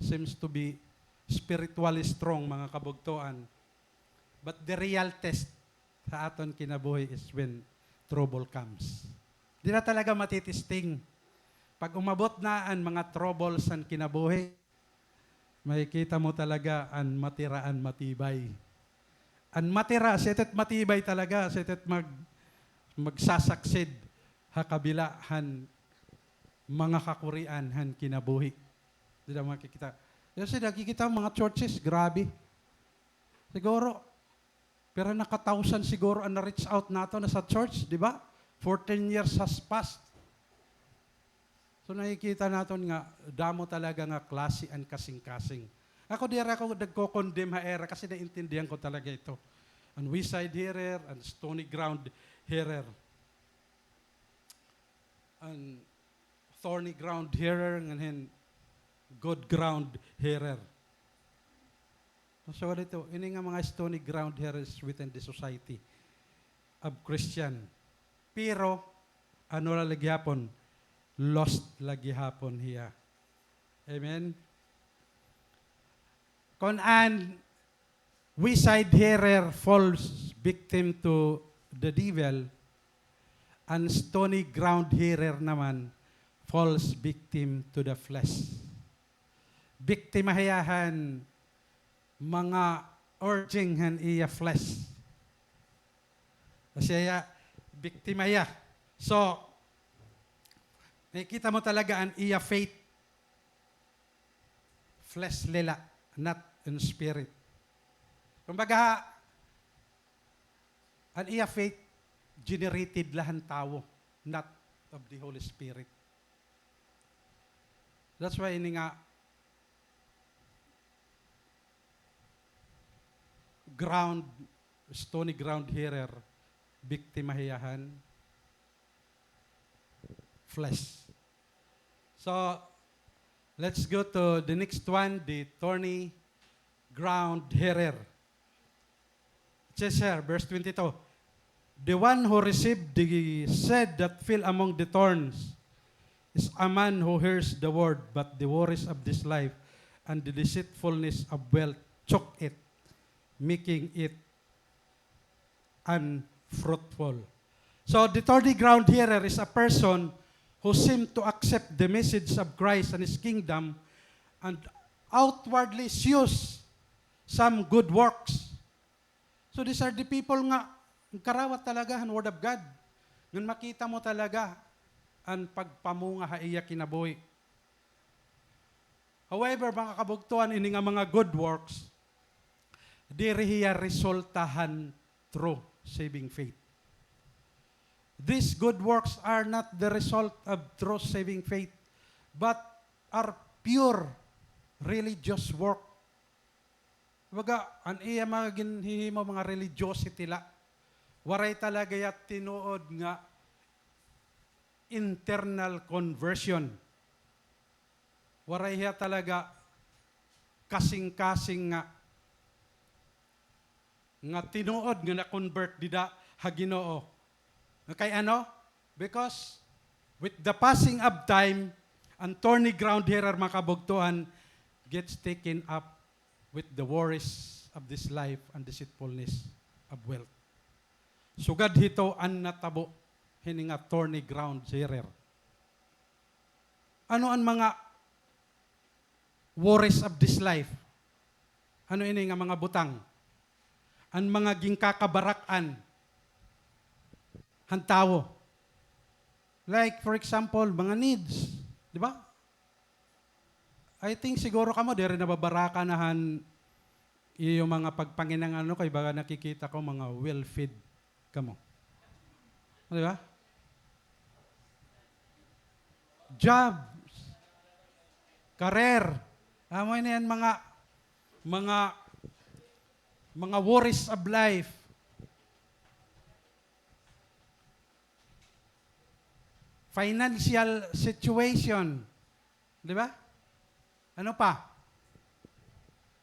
seems to be spiritually strong, mga kabugtoan. But the real test sa aton kinabuhi is when trouble comes. Dida talaga matitesting. Pag umabot na an mga troubles han kinabuhi, makikita mo talaga an matira an matibay. An matira, siya it matibay talaga, siya it mag-, magsasucceed ha kabila han mga kakurian han kinabuhi. Dida makikita. Kasi nakikita mo mga churches, grabe. Siguro, pira na ka thousand siguro an na-reach out naton na sa church, di ba? Fourteen years has passed. So, nakikita naton nga damo talaga nga klase an kasingkasing. Ako, diri ako nagko-condemn ha ira kasi naintindihan ko talaga ito. An wayside hearer, an stony ground hearer. An thorny ground hearer, ngan hin good ground hearer. So, dito, ini nga mga stony ground hearers within the society of Christian. Pero, ano la la gihapon, lost la gihapon hiya. Amen? Kon an wayside hearer falls victim to the devil, an stony ground hearer naman falls victim to the flesh. Biktima hiya han mga urging han iya flesh. Kasi hiya, biktima hiya. So, nakikita mo talaga an iya faith, fleshly la, not in spirit. Kumbaga, an iya faith generated la han tawo, not of the Holy Spirit. That's why ini nga ground, stony ground hearer, biktima hiya han flesh. So, let's go to the next one, the thorny ground hearer. It says here, verse twenty-two, "The one who received the seed that fell among the thorns is a man who hears the word, but the worries of this life and the deceitfulness of wealth choke it, making it unfruitful." So, the thorny ground hearer is a person who seem to accept the message of Christ and His kingdom and outwardly shows some good works. So, these are the people nga nagkarawat talaga han Word of God. Ngan makita mo talaga an pagpamunga ha iya kinabuhi. However, mga kabugtoan, ini nga mga good works, diri hiya resulta han true saving faith. These good works are not the result of true saving faith, but are pure religious work. Kumbaga, an iya mga ginhihimo, mga religiosity la. Waray talaga hiya tinuod nga internal conversion. Waray hiya talaga kasingkasing nga, nga tinuod nga na-convert dida ha Ginoo. Kay ano? Because with the passing of time, an thorny ground hearer, mga kabugtoan, gets taken up with the worries of this life and deceitfulness of wealth. Sugad hito an natabo hini nga thorny ground hearer. Ano an mga worries of this life? Ano ini nga mga butang? An mga ginkakabarak-an han tawo. Like, for example, mga needs, di ba? I think siguro kamo diri nababaraka na han iyo mga pagpanginangano kay baga nakikita ko mga well-fed kamo. Di ba? Jobs, career. Amo ini an mga, mga, mga worries of life. Financial situation. Di ba? Ano pa?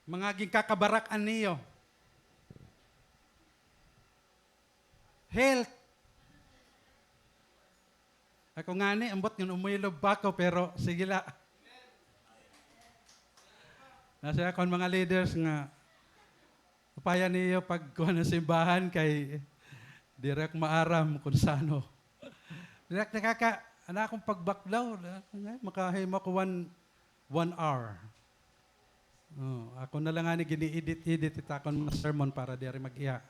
Mga ginkakabarak-an niyo. Health. Ako ngani, ambot ngan umilob pa ako, pero sige la. Nasiring akon mga leaders nga, upaya niyo pagkuan han simbahan kay diri ak maaram kon san-o. Diri ak nakaka-, an akon pagbaklaw, makahimo ako one, one hour. O, ako na la ngani gini-edit-edit it akon mga sermon para diri mag-iya.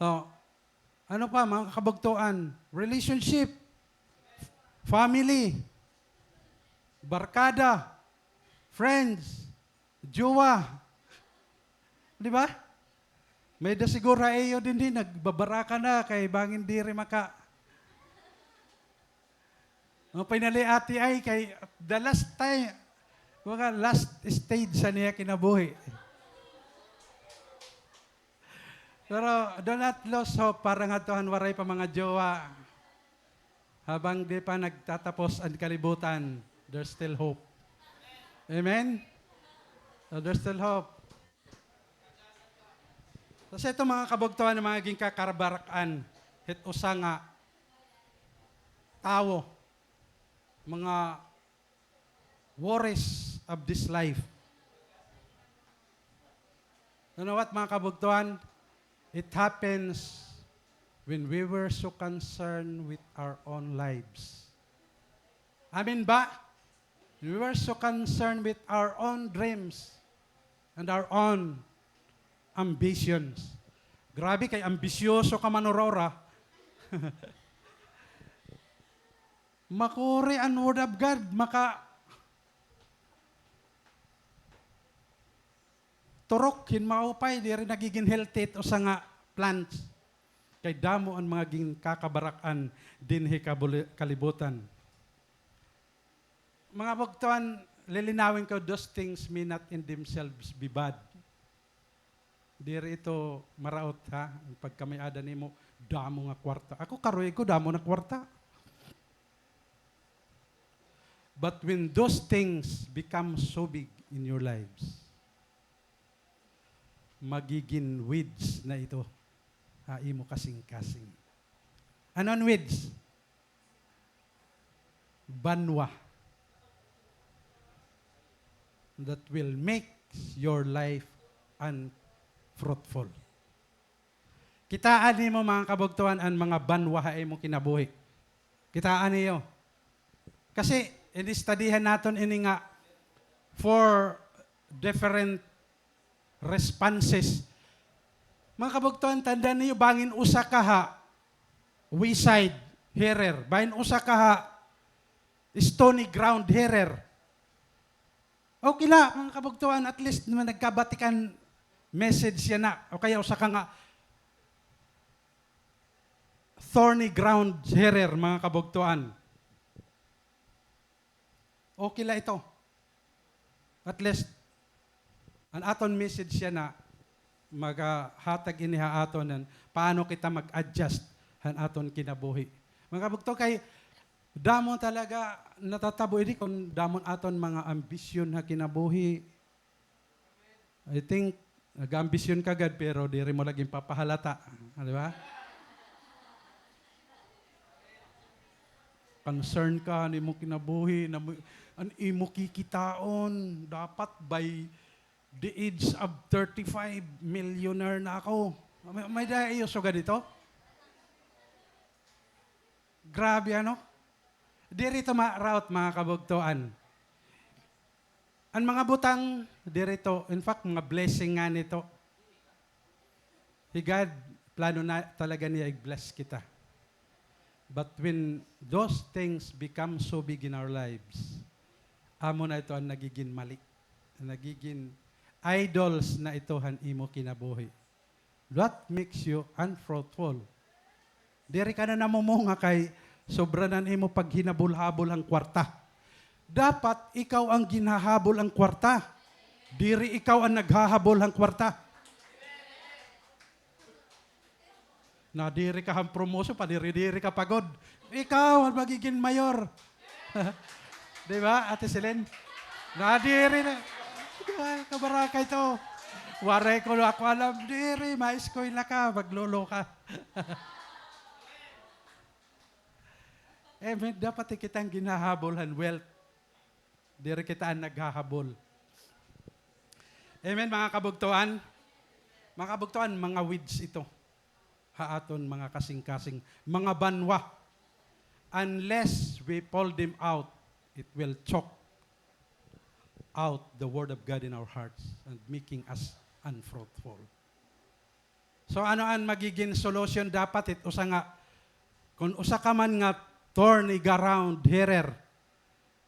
O, ano pa, mga kabugtoan? Relationship, family, barkada, friends, jowa. Di ba? May-ada siguro ha iyo dinhi, nagbabaraka na kay bangin diri maka-, Ang pinali Ate Ay kay the last time, mga last stage sa niya kinabuhi. Pero do not lose hope para ngadto han waray pa mga jowa. Habang di pa nagtatapos an kalibutan, there's still hope. Amen? So there's still hope. Kasi ito, mga kabugtoan, nga mga ginkakabarak-an hit usa nga tawo, mga worries of this life. You know what, mga kabugtuan? It happens when we were so concerned with our own lives. Amen ba? When we were so concerned with our own dreams and our own ambitions. Grabe kay ambisyoso ka man ura-ura. Makuri an Word of God, maka-, turok hin maupay, diri nagigin healthy it usa nga plants. Kay damo an mga ginkakabarak-an dinhi kabuli-, kalibutan. Mga bugtuan, lilinawin ko, those things may not in themselves be bad. Diri ito maraot, ha? An pagkamay-ada nimo, damo nga kwarta. Ako, karuy ko, damo na kwarta. But when those things become so big in your lives, magigin weeds na ito ha imo kasingkasing. Ano an weeds? Banwa that will make your life unfruitful. Kitaa niyo, mga kabugtuan, an mga banwa ha imo kinabuhi. Kitaa niyo. Kasi, ini-studyhan naton ini nga four different responses. Mga kabugtuan, tandaan niyo, bangin usa ka ha wayside hearer, bangin usa ka ha stony ground hearer. Okay la, mga kabugtuan, at least naman nagkabatikan message yana. O kaya usa ka nga thorny ground hearer, mga kabugtuan. Okay la ito. At least, an aton message yana, magahatag ini ha aton han paano kita mag-adjust han aton kinabuhi. Mga kabugto, kay damo talaga natatabo ini kon damo an aton mga ambisyon ha kinabuhi. I think, nag-ambisyon ka gad, pero diri mo la ginpapahalata. Ah, di ba? Concern ka han imo kinabuhi, na mo, an imo kikitaon, dapat by the age of thirty-five, millionaire na ako. May, may-ada iyo sugad ito? Grabe, ano? Diri ito maraot, mga kabugtoan. An mga butang, diri ito. In fact, mga blessing ngani ito. Si God, plano na talaga niya i-bless kita. But when those things become so big in our lives, amo na ito an nagigin mali. Nagigin idols na ito han imo kinabuhi. What makes you unfruitful? Diri ka na namumunga kay sobra na an imo paghinabol-habol han kwarta. Dapat ikaw an ginhahabol han kwarta. Diri ikaw an naghahabol han kwarta. Nadiri ka han promotion, padiri-diri ka pa gud. Ikaw an magigin mayor. Di ba, Ate Celine? Nadiri na. Ay, kabaraka ito. Waray ko ako alam, diri, ma-eskwela ka, maglolo ka. Amen. Dapat kita an ginhahabol han wealth. Diri kita an naghahabol. Amen, mga kabugtoan? Mga kabugtoan, mga weeds ito ha aton mga kasingkasing, mga banwa. Unless we pull them out, it will choke out the word of God in our hearts and making us unfruitful. So, ano an magigin solution dapat it usa nga, kon usa ka man nga thorny ground hearer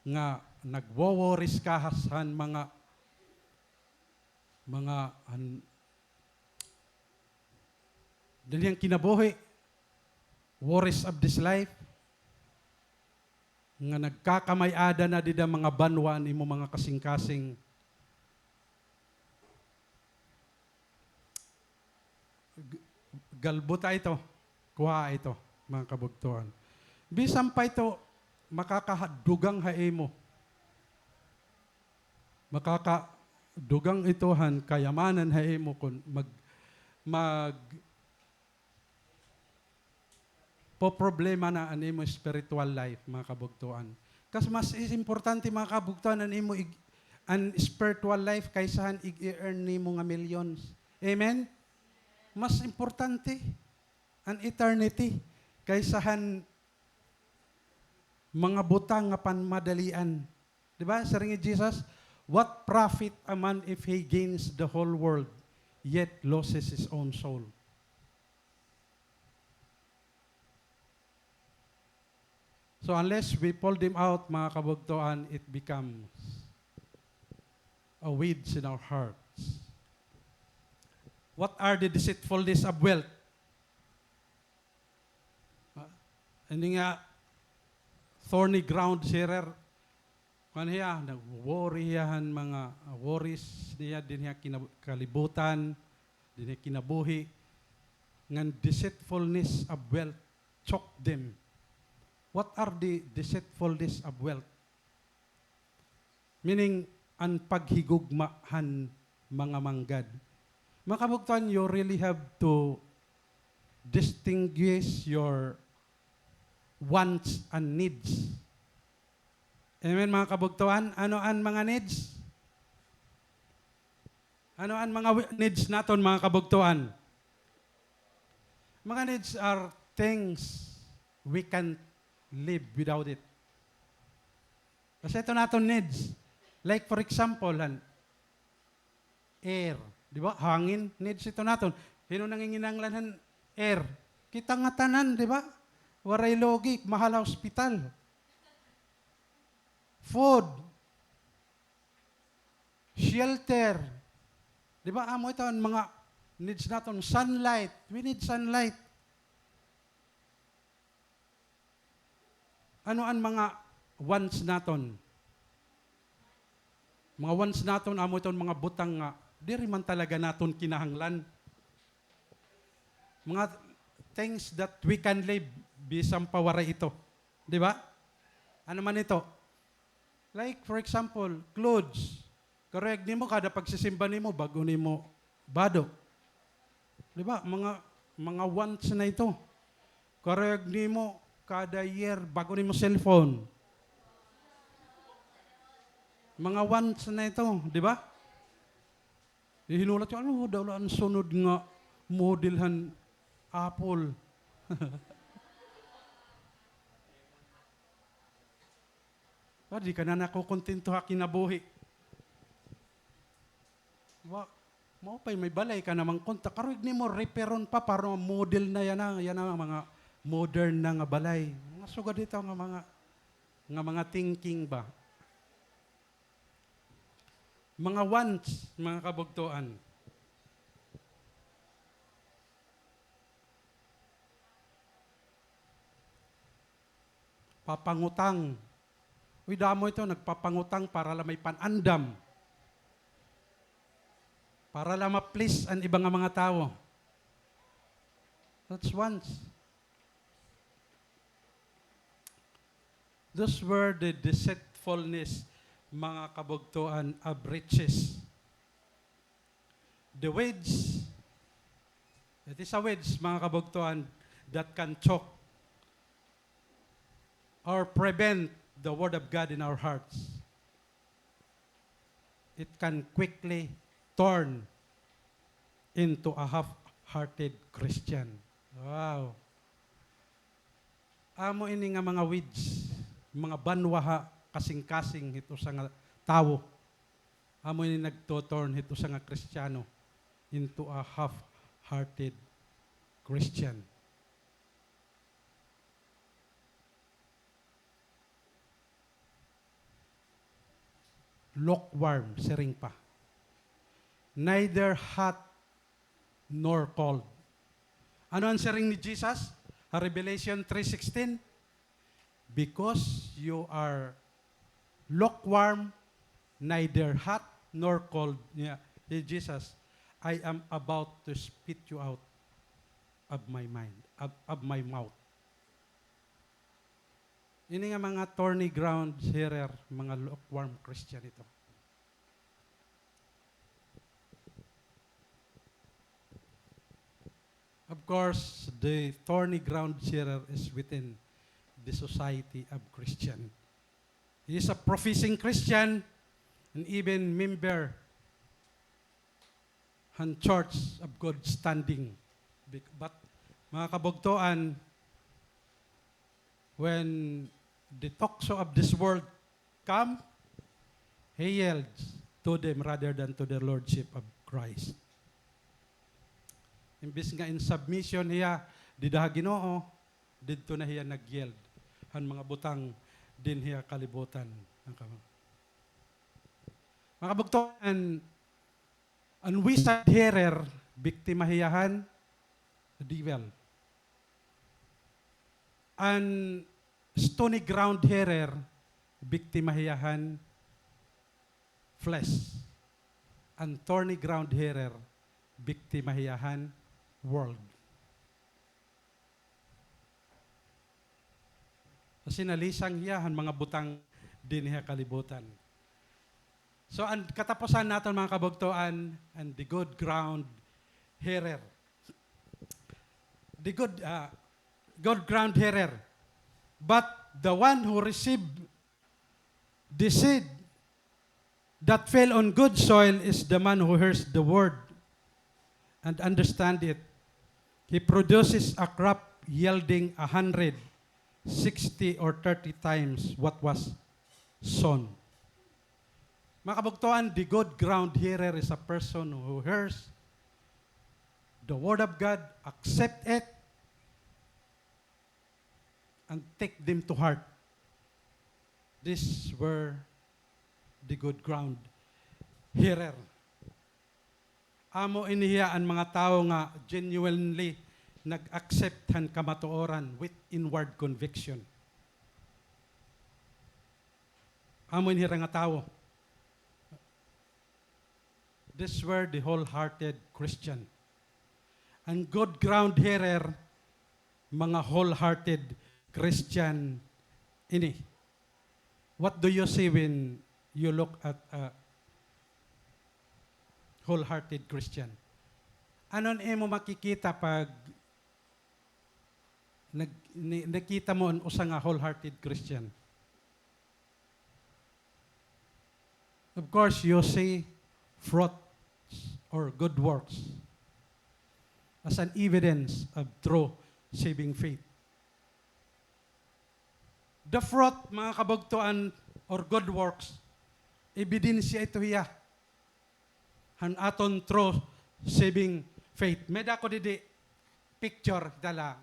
nga nagwo-worries ka han mga, mga, han, dinhi han kinabuhi, worries of this life, nga nagkakamay-ada na dida mga banwa an imo mga kasingkasing. G-, galbuta ito, kuhaa ito, mga kabugtoan. Bisan pa ito makakadugang ha imo. Makakadugang ito han kayamanan ha imo kon mag-, mag-, poproblema na an imo spiritual life, mga kabugtoan. Kas mas is importante, mga kabugtoan, an imo ig-, an spiritual life kaysa han ig-i-earn nimo nga millions. Amen? Mas importante an eternity kaysa han mga butang nga panmadalian. Di ba? Siring ni Jesus, "What profit a man if he gains the whole world, yet loses his own soul?" So unless we pull them out, mga kabugtoan, it becomes a weeds in our hearts. What are the deceitfulness of wealth? Ah, ini nga thorny ground, sirer. Kuan hiya, nag-worry hiya han mga, ah, worries niya dinhi ha kina-, kalibutan, dinhi ha kinabuhi. Ngan deceitfulness of wealth choke them. What are the deceitfulness of wealth? Meaning, an paghigugma han mga manggad. Mga kabugtoan, you really have to distinguish your wants and needs. Amen, mga kabugtoan? Ano an mga needs? Ano an mga wi-, needs naton, mga kabugtoan? Mga needs are things we can't live without it. Kasi ito naton needs. Like, for example, han, air. Di ba? Hangin, needs ito naton. Hin-o nanginginahanglan han air? Kita ngatanan, di ba? Waray lugi, mahal ha hospital. Food. Shelter. Di ba? Amo ito an mga needs naton. Sunlight. We need sunlight. Ano an mga wants naton? Mga wants naton, amo iton mga butang nga diri man talaga naton kinahanglan. Mga things that we can live bisan pa waray ito. Di ba? Ano man ito? Like, for example, clothes. Karuyag nimo kada pagsisimba nimo, bag-o nimo bado. Di ba? Mga, mga wants na ito. Karuyag nimo kada year, bag-o nimo cellphone. Mga wants na ito, di ba? Hihinulat ka, "Ano, daw la an sunod nga model han Apple." Ah, di ka na nakukontento ha kinabuhi. Wa, maupay, may balay ka naman kunta. Karuyag nimo repair-on pa, para model na yana, yana mga modern na nga balay. Mga sugad ito nga mga, nga mga thinking ba? Mga wants, mga kabugtoan. Papangutang. Uy, damo ito, nagpapangutang para la may pan-andam. Para la ma-please an iba nga mga tawo. That's wants. Those were the deceitfulness, mga kabugtoan, of riches. The weeds, it is a weeds, mga kabugtoan, that can choke or prevent the word of God in our hearts. It can quickly turn into a half-hearted Christian. Wow. Amo ini nga mga weeds, mga banwa ha kasingkasing hit usa nga tawo. Amo ini nagto-turn hit usa nga Kristiyano into a half-hearted Christian. Lukewarm, siring pa. Neither hot nor cold. Ano an siring ni Jesus ha Revelation three sixteen? "Because you are lukewarm, neither hot nor cold," niya, hi Jesus, "I am about to spit you out of my mind, of, of my mouth." Ini nga mga thorny ground, hearer, mga lukewarm Christian ito. Of course, the thorny ground here is within the society of Christian. He is a professing Christian and even member han church of good standing. Bec-, but, mga kabugtoan, when the tukso of this world come, he yields to them rather than to the lordship of Christ. Imbis nga in submission hiya dida ha Ginoo, didto na hiya nag-yield han mga butang dinhi ha kalibutan. Mga kabugtoan, an wise-side hearer, biktima hiya han devil. An stony ground hearer, biktima hiya han flesh. An thorny ground hearer, biktima hiya han world. Kasi nalisang hiya han mga butang dinhi ha kalibutan. So, an katapusan naton, mga kabugtoan, an the good ground hearer. The good, ah, good ground hearer. But the one who receive the seed that fell on good soil is the man who hears the word and understand it. He produces a crop yielding a hundred, sixty, or thirty times what was sown. Mga kabugtoan, the good ground hearer is a person who hears the word of God, accept it, and take them to heart. These were the good ground hearer. Amo ini hiya an mga tawo nga genuinely nag-accept han kamatuoran with inward conviction. Amo ini hira nga tawo. These were the wholehearted Christian. An good ground hearer, mga wholehearted Christian ini. What do you see when you look at a wholehearted Christian? Ano an imo makikita pag nag-, ni-, nakita mo an usa nga wholehearted Christian? Of course, you see fruits or good works as an evidence of true saving faith. The fruit, mga kabugtoan, or good works, ebidensya ito hiya han aton true saving faith. May-ada ako didi picture, kita la.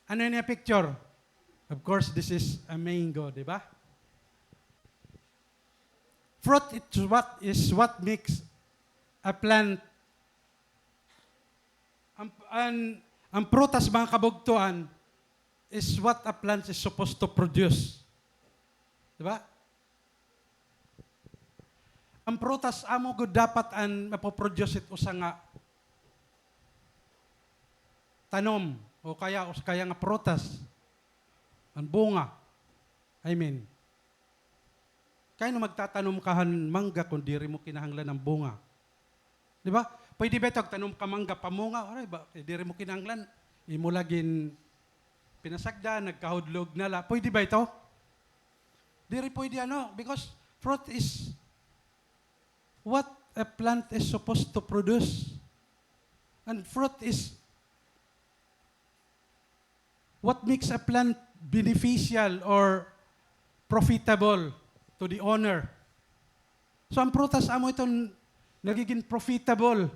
Ano ini nga picture? Of course, this is a mango, di ba? Fruit is what, is what makes a plant. An, an, an prutas, mga kabugtoan, is what a plant is supposed to produce. Di ba? An prutas amo gud dapat an mapoproduce it usa nga tanom, o kaya, usa kaya nga prutas, an bunga. I mean, kay ano magtatanom ka han mangga kon diri mo kinahanglan an bunga? Di ba? Pwede ba ito, tanom ka mangga, pamunga, waray ba, eh, diri mo kinahanglan. Imo la gin pinasagdan, nagkahudlog na la. Pwede ba ito? Diri pwede, ano, because fruit is what a plant is supposed to produce. And fruit is what makes a plant beneficial or profitable to the owner. So, an prutas amo iton nagigin profitable.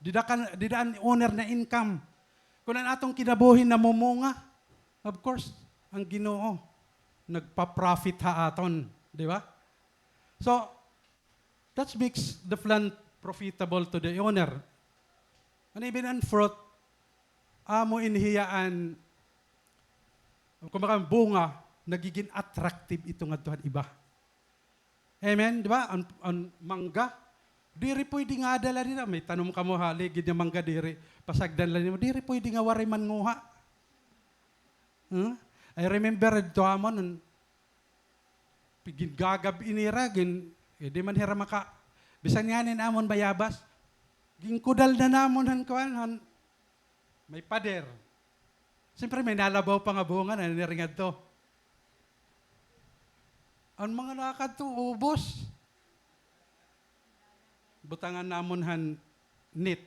Dida ka, dida an owner na-income. Kon an aton kinabuhi namumunga, of course, an Ginoo nagpa-profit ha aton, di ba? So, that makes the plant profitable to the owner. And even an fruit, amo ini hiya an, kumbaga, bunga, nagigin attractive ito ngadto han iba. Amen? Di ba? An, an mangga, diri pwede nga ada la dida. May tanom kamo ha ligid nga mangga diri. Pasagdan la nimo. Diri pwede nga waray manguha. Huh? I remember didto amon, an, gingagab-i nira, gin-, eh, di man hira maka-, bisan ngani an amon bayabas, ginkudal na namon han kuan, han may pader. Siyempre, may nalabaw pa nga bunga na nira ngadto. An mga nakadto, ubos. Butangan namon han neat.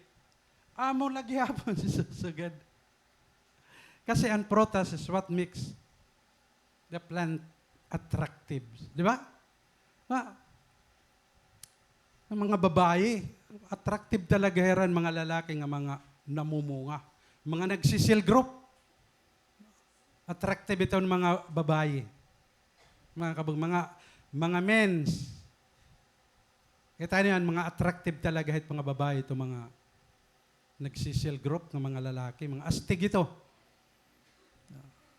Amo la gihapon susugad. Kasi an prutas is what makes the plant attractive. Di ba? Ah, an mga babaye, attractive talaga hira an mga lalaki nga mga namumunga. Mga nagsi-cell group. Attractive ito an mga babaye. Mga kabug-, mga, mga men's. Kita niyo an mga attractive talaga hit mga babaye, ito mga nagsi-cell group nga mga lalaki, mga astig ito.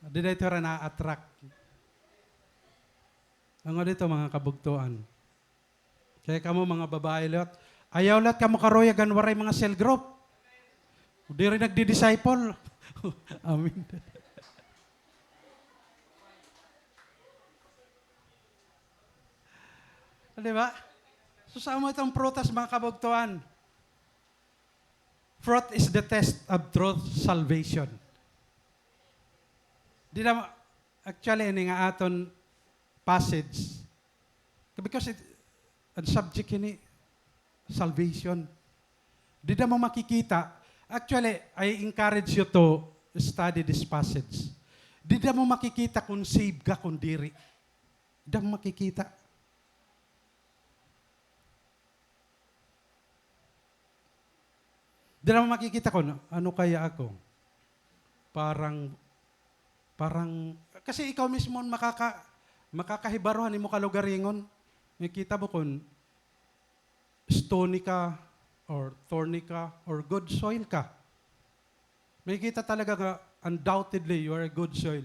Dida ito hira na-attract. Ano dito, mga kabugtoan? Kaya kamo, mga babaye liwat, ayaw liwat kamo karuyag an waray mga cell group. Diri nagdi-disciple. Amen. Di ba? So, sa amo itong prutas, mga kabugtoan. Fruit is the test of true salvation. Di na, actually, ini nga aton passage, because it, an subject ini, salvation. Dida mo makikita, actually, I encourage you to study this passage. Dida mo makikita kung save ka, kung diri. Dida mo makikita. Dira mo makikita kon ano kaya ako. Parang, parang, kasi ikaw mismo an makaka-, makakahibaruhan imo kalugaringon. Makikita mo kon stony ka, or thorny ka, or good soil ka. Makikita talaga nga, undoubtedly, you are a good soil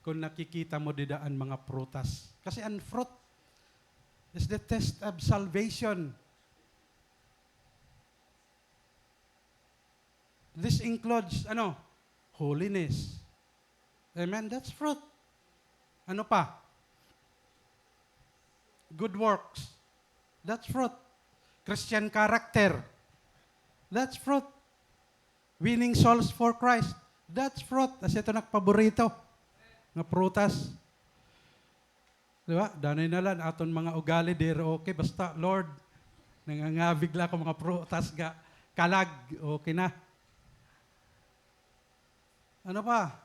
kon nakikita mo dida an mga prutas. Kasi an fruit is the test of salvation. This includes, ano, holiness. Amen? That's fruit. Ano pa? Good works. That's fruit. Christian character. That's fruit. Winning souls for Christ. That's fruit. As ito nagpaborito nga prutas. Di ba? Danay na la an aton mga ugali, diri okay. Basta, Lord, nangangabig la ako mga prutas nga kalag, okay na. Ano pa?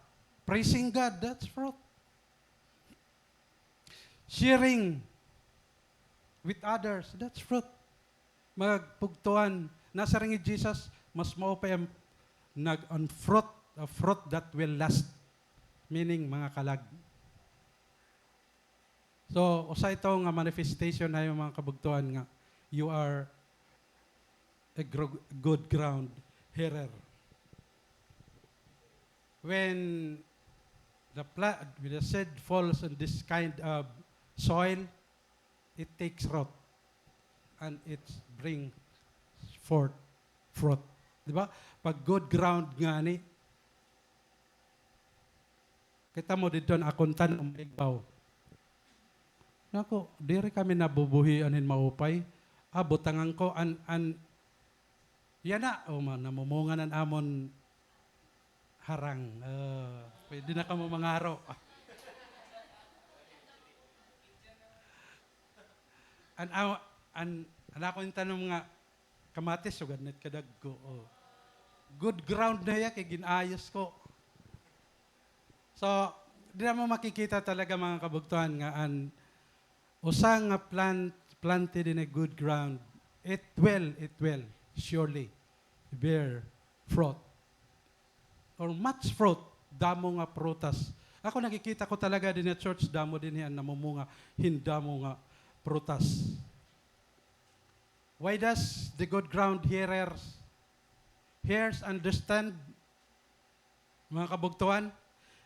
Praising God, that's fruit. Sharing with others, that's fruit. Mga kabugtoan, nasiring hi Jesus, mas maupay an nag-, an fruit, a fruit that will last. Meaning, mga kalag. So, usa ito nga manifestation ha iyo, mga kabugtoan, nga you are a gro-, good ground hearer. When the pla-, when the seed falls on this kind of soil, it takes root and it brings forth fruit. Di ba? Pag good ground ngani, kita mo didto an akon tan-aw maigbaw. Naku, diri kami nabubuhian hin maupay. Ah, butangan ko an, an, yana, o, ma-, namumunga na an amon harang. Ah, pwede na kamo mangaro. An, an, an, an akon tanom nga kamatis, sugad na it kadagko, o. Good ground na hiya kay gin-ayos ko. So, dida mo makikita talaga, mga kabugtoan, nga an usa nga plant planted in a good ground, it will, it will surely bear fruit. Or much fruit, damo nga prutas. Ako, nakikita ko talaga dinhi ha church, damo dinhi an namumunga hin damo nga prutas. Why does the good ground hearers, hearers understand? Mga kabugtoan,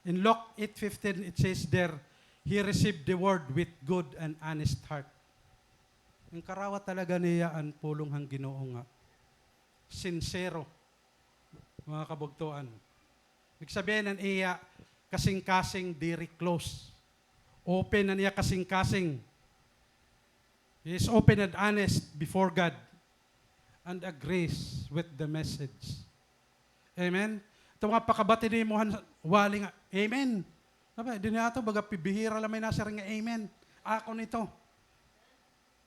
in Luke eight fifteen, it says there, "He received the word with good and honest heart." An karawa talaga niya an pulong han Ginoo nga sinsero, mga kabugtoan. Ibig sabihin, an iya kasingkasing diri close. Open an iya kasingkasing. He is open and honest before God and agrees with the message. Amen? Ito nga pakabati nimo han wali nga, amen. Sabi, dinhi ato, baga bihira la may nasiring nga amen. Ako nito.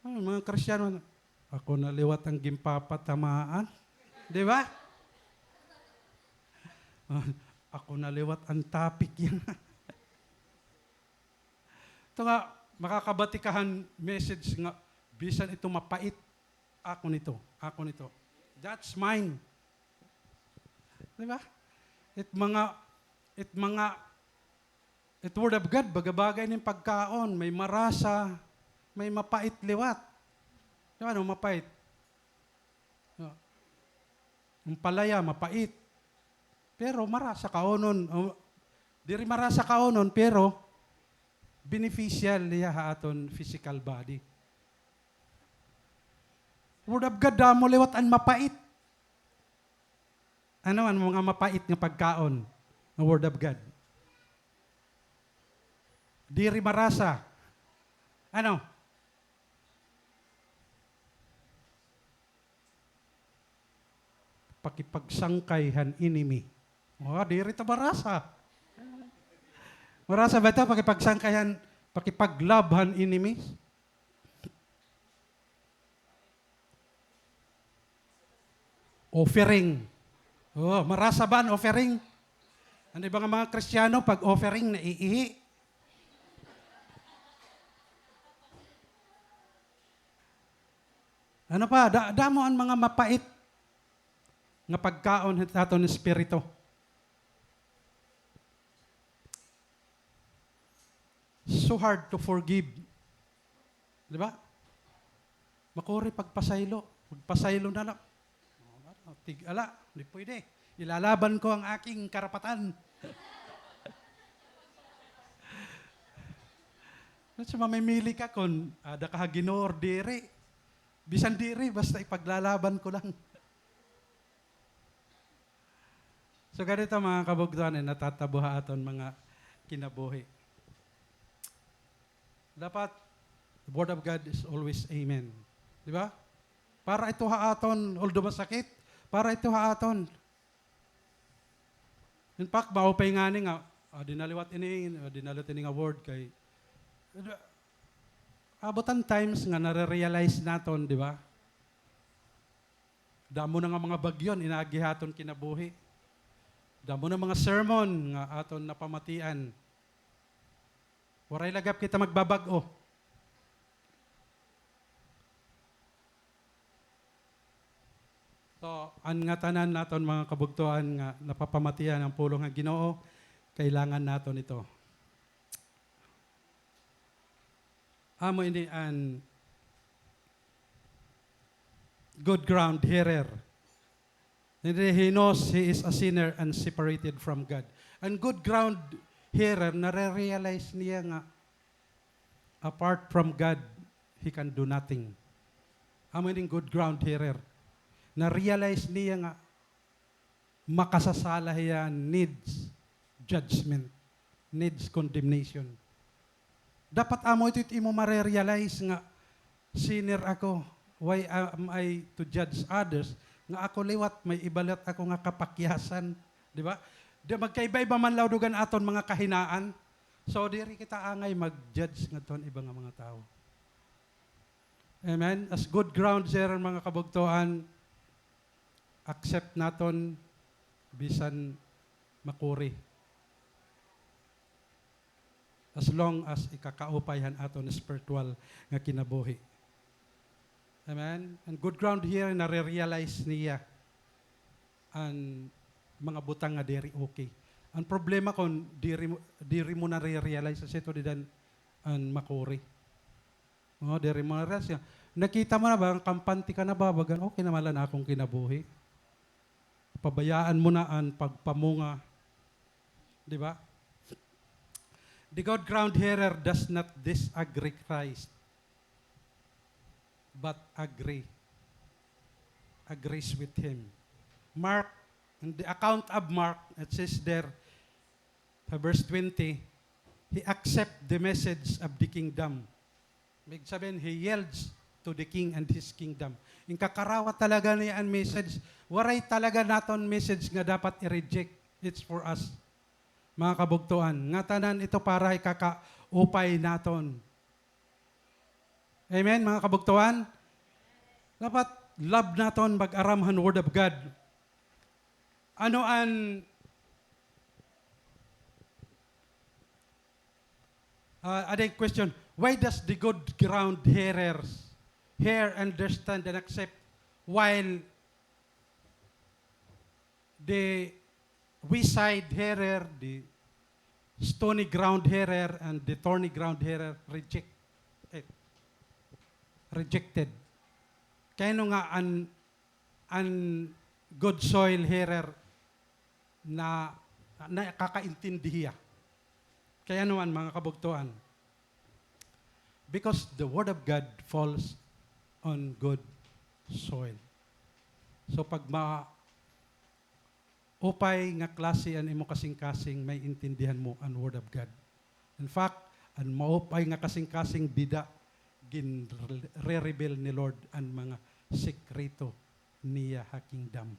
Ay, mga Kristiyano, ako na liwat an ginpapatamaan. Di ba? Ako na liwat an topic yana. Ito nga, makakabati ka han message nga, bisan ito mapait, ako nito, ako nito. That's mine. Di ba? It mga, it mga, it word of God, bagabagay nin pagkaon, may marasa, may mapait liwat. Di ba, ano, mapait? No. Ampalaya, mapait. Pero marasa kaonon. O, diri marasa kaonon, pero beneficial niya ha aton physical body. Word of God, damo liwat an mapait. Ano an mga mapait nga pagkaon nga Word of God? Diri marasa. Ano? Pakipagsangkay han enemy. Oh, diri ta marasa. Marasa ba ito? Pakipagsangkay han, pakipag-love han enemy? Offering. Oh, marasa ba an offering? An iba nga mga Kristiyano, pag offering, naiihi. Ano pa? Da-, damo an mga mapait nga pagkaon ha aton espiritu. So hard to forgive. Di ba? Makuri pagpasaylo. Magpasaylo na la. Tig-ala, di pwede. Ilalaban ko ang aking karapatan. So, mamimili ka kon ada ka ha Ginoo or diri. Bisan diri, basta ipaglalaban ko lang. So, ganito, mga kabugtoan, eh, natatabo ha aton mga kinabuhi. Dapat, the word of God is always amen. Di ba? Para ito ha aton, although masakit, para ito ha aton. In fact, maupay ngani nga, ah, di na liwat ini, ah, di na liwat ini nga word kay, abot an times nga nare-realize naton, di ba? Damo na nga mga bagyo an inaagi ha aton kinabuhi. Damo na mga sermon nga aton napamatian. Waray la gihap kita magbabag-o. So, an ngatanan naton, mga kabugtoan, nga napapamatian an pulong han Ginoo, kailangan naton ito. Amo ini an good ground hearer. He knows he is a sinner and separated from God. An good ground hearer, nare-realize niya nga apart from God, he can do nothing. Amo ini an good ground hearer. Na-realize niya nga makasasala hiya, needs judgment, needs condemnation. Dapat amo ito it imo mare-realize nga, "Sinner ako. Why am I to judge others?" Nga ako liwat, may iba liwat ako nga kapakyasan. Di ba? Di, magkaiba-iba man lawdog an aton mga kahinaan. So, diri kita angay mag-judge ngadto han iba nga mga tawo. Amen? As good ground, sir, mga kabugtoan, accept naton bisan makuri. As long as ikakaupay han aton spiritual nga kinabuhi. Amen? An good ground hearer, nare-realize niya an mga butang nga diri okay. An problema kon diri mo, diri mo nare-realize, asya ito dida an makuri. O, diri mo na-realize nga. Nakita mo na ba, an kampante ka na ba, bagan, okay naman la an akon kinabuhi. Pabayaan mo na an pagpamunga. Di ba? The good ground hearer does not disagree Christ, but agree, agrees with him. Mark, in the account of Mark, it says there, sa verse twenty, he accept the message of the kingdom. Ibig sabihin, he yields to the king and his kingdom. In kakarawa talaga niya an message, waray talaga naton message nga dapat i-reject. It's for us. Mga kabugtoan, ngatanan ito para ikakaupay naton. Amen, mga kabugtoan? Dapat love naton mag-aram han Word of God. Ano an, ah, ada question, why does the good ground hearers hear, understand, and accept, while the wayside hearer, the stony ground hearer, and the thorny ground hearer reject it. Rejected. Kay ano nga an, an good soil hearer na, nakakaintindi hiya. Kay ano man, mga kabugtoan? Because the word of God falls on good soil. So pag ma-, upay nga klase an imo kasingkasing, maiintindihan mo an Word of God. In fact, an maupay nga kasingkasing dida, ginre-reveal ni Lord an mga sekreto niya ha kingdom.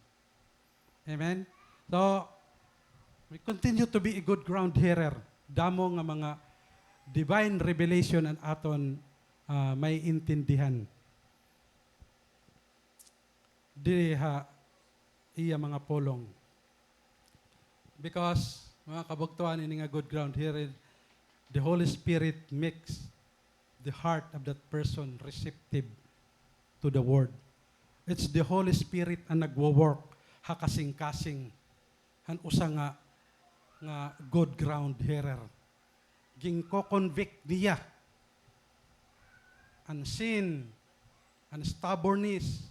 Amen? So, we continue to be a good ground hearer. Damo nga mga divine revelation an aton, ah, maiintindihan diri ha iya mga pulong. Because, mga kabugtoan, ini nga good ground hearer, the Holy Spirit makes the heart of that person receptive to the word. It's the Holy Spirit an nagwo-work ha kasingkasing han usa nga, nga good ground hearer. Ginko-convict niya an sin, an stubbornness,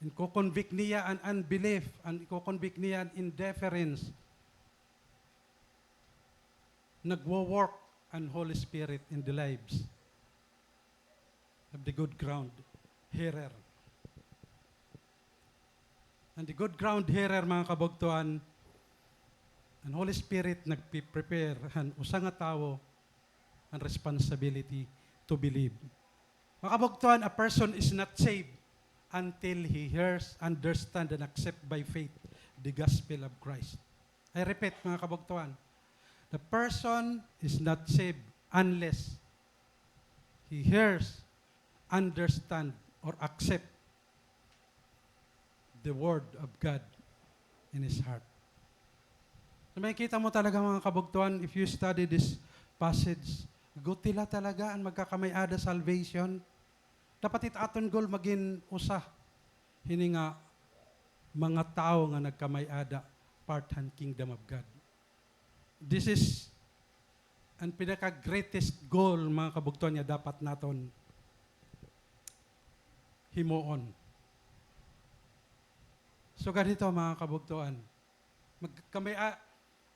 ginko-convict niya an unbelief, an ginko-convict niya an indifference. Nagwo-work an Holy Spirit in the lives of the good ground hearer. And the good ground hearer, mga kabugtoan, an Holy Spirit nagpi-prepare han usa nga tawo an responsibility to believe. Mga kabugtoan, a person is not saved until he hears, understand, and accept by faith the gospel of Christ. I repeat, mga kabugtoan, the person is not saved unless he hears, understand, or accept the word of God in his heart. So, makikita mo talaga, mga kabugtoan, if you study this passage, guti la talaga an magkakamay-ada salvation. Dapat it aton goal magin usa hini nga mga tawo nga nagkamay-ada, part han kingdom of God. This is an pinaka-greatest goal, mga kabugtoan, nga dapat naton himuon. Sugad hito, mga kabugtoan, magkamay-, ah,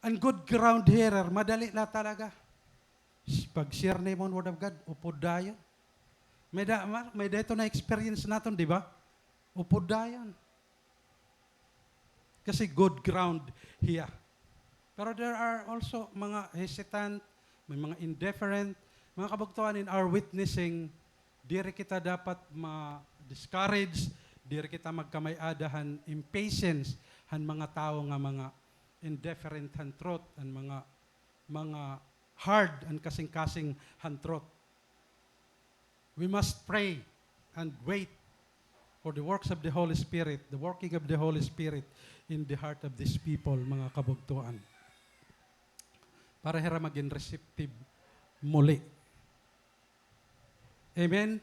an good ground hearer, madali la talaga. S-, pag-share nimo an word of God, upod dayon. May-ada, ma-, may-ada ito na-experience naton, di ba? Upod dayon. Kasi good ground hiya. Pero there are also mga hesitant, may mga indifferent. Mga kabugtoan, in our witnessing, diri kita dapat ma-discourage, diri kita magkamay-ada han impatience han mga tawo nga mga indifferent han truth, han mga, mga hard an kasingkasing han truth. We must pray and wait for the works of the Holy Spirit, the working of the Holy Spirit in the heart of these people, mga kabugtoan. Para hira magin receptive muli. Amen?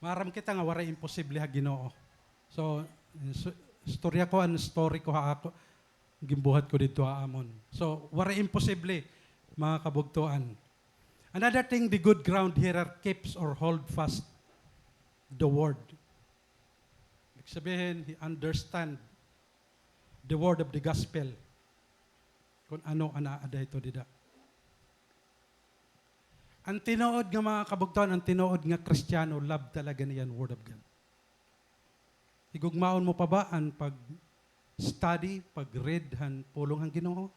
Maaram kita nga waray imposible ha Ginoo. So, su-, istorya ko an story ko ha ako, ginbuhat ko didto ha amon. So, waray imposible, mga kabugtoan. Another thing, the good ground hearer keeps or hold fast the word. Ibig sabihin, he understand the word of the gospel. Kon ano an aada hito dida. An tinuod nga mga kabugtoan, an tinuod nga Kristiyano, love talaga niya an Word of God. Higugmaon mo pa ba an pag-study, pag-read han pulong han Ginoo?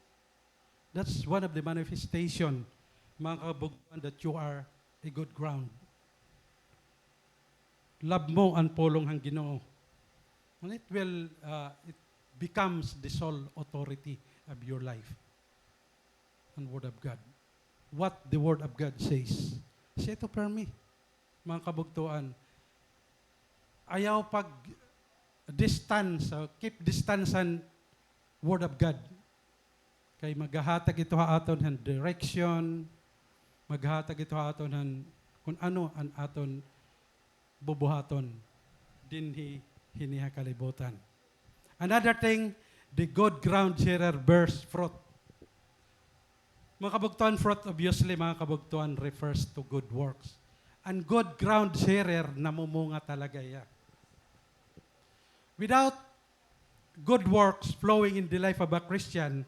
That's one of the manifestation, mga kabugtoan, that you are a good ground. Love mo an pulong han Ginoo. And it will, uh, it becomes the sole authority of your life. An Word of God. What the Word of God says. Siya ito permi, mga kabugtoan. Ayaw pag-distance, uh, keep distance an Word of God. Kay maghahatag ito ha aton han direction, maghahatag ito ha aton han kun ano an aton bubuhaton dinhi hini ha kalibutan. Another thing, the good ground hearer bears fruit. Mga kabugtoan, fruit, obviously, mga kabugtoan, refers to good works. An good ground hearer, namumunga talaga hiya. Without good works flowing in the life of a Christian,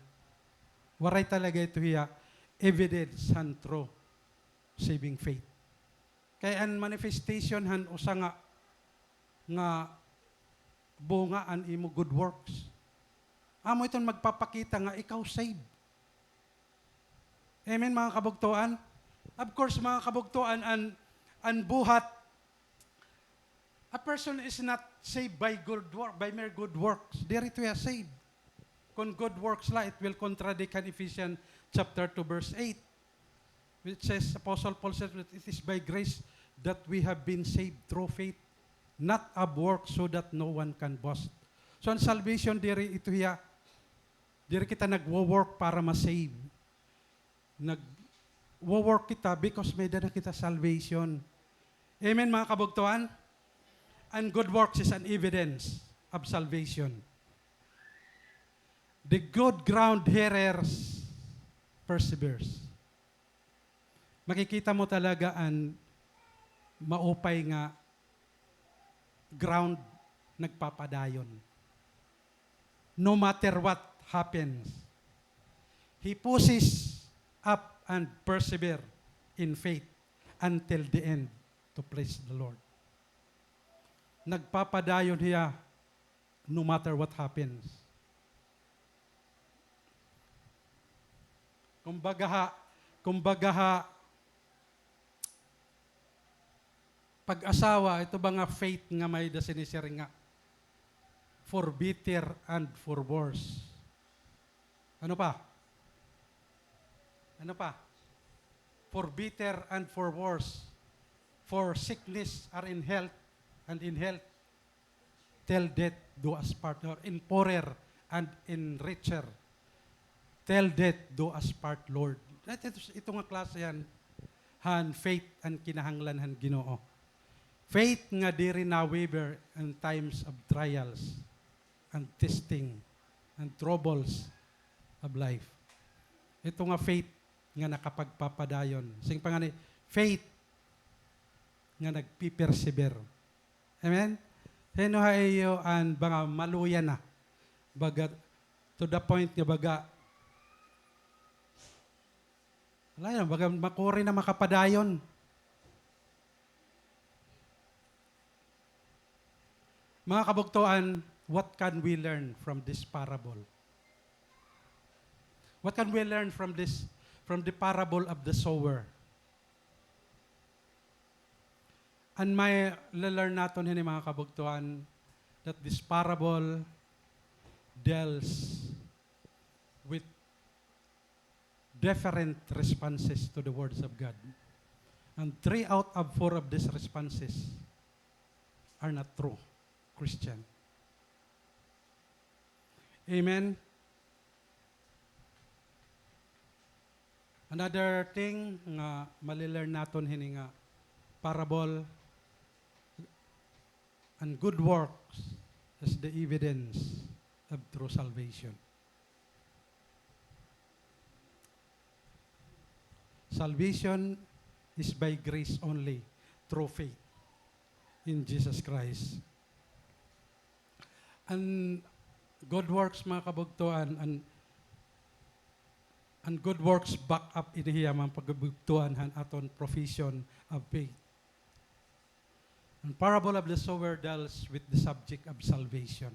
waray talaga ito hiya evidence han true saving faith. Kay an manifestation han usa nga, nga bunga an imo good works. Amo iton magpapakita nga ikaw saved. Amen, mga kabugtoan? Of course, mga kabugtoan, an, an buhat, a person is not saved by good work, by mere good works. Diri ito hiya saved. Kon good works la, it will contradict han Ephesians chapter two, verse eight, which says, Apostle Paul says that it is by grace that we have been saved through faith, not of works, so that no one can boast. So, an salvation diri ito hiya, diri kita nagwo-work para ma-save. Nagwo-work kita because may-ada na kita salvation. Amen, mga kabugtoan? And good works is an evidence of salvation. The good ground hearers perseveres. Makikita mo talaga an maupay nga ground nagpapadayon. No matter what happens, he pushes up and persevere in faith until the end to please the Lord. Nagpapadayon hiya no matter what happens. Kumbaga ha, kumbaga ha, pag-asawa, ito ba nga faith nga may-ada sinisiring nga, for better and for worse. Ano pa? Ano pa? For better and for worse. For sickness are in health, and in health till death do us part, or in poorer and in richer, till death do us part, Lord. Ito, ito, ito nga klase han, han faith an kinahanglan han Ginoo. Faith nga diri na-waver in times of trials and testing and troubles of life. Ito nga faith nga nakapagpapadayon. Siring pa ngani, faith nga nagpipersevere. Amen? Hin-o ha iyo an mga maluya na? Baga, to the point nga baga, wala yan, baga makuri na makapadayon. Mga kabugtoan, what can we learn from this parable? What can we learn from this, from the parable of the sower? An ma-learn naton hini, mga kabugtoan, that this parable deals with different responses to the words of God. And three out of four of these responses are not true Christian. Amen? Another thing nga mali-learn naton hini nga parable, an good works is the evidence of true salvation. Salvation is by grace only, through faith in Jesus Christ. An good works, mga kabugtoan, an, an good works back up ini hiya, mga kabugtoan, han aton profession of faith. An parable of the sower deals with the subject of salvation.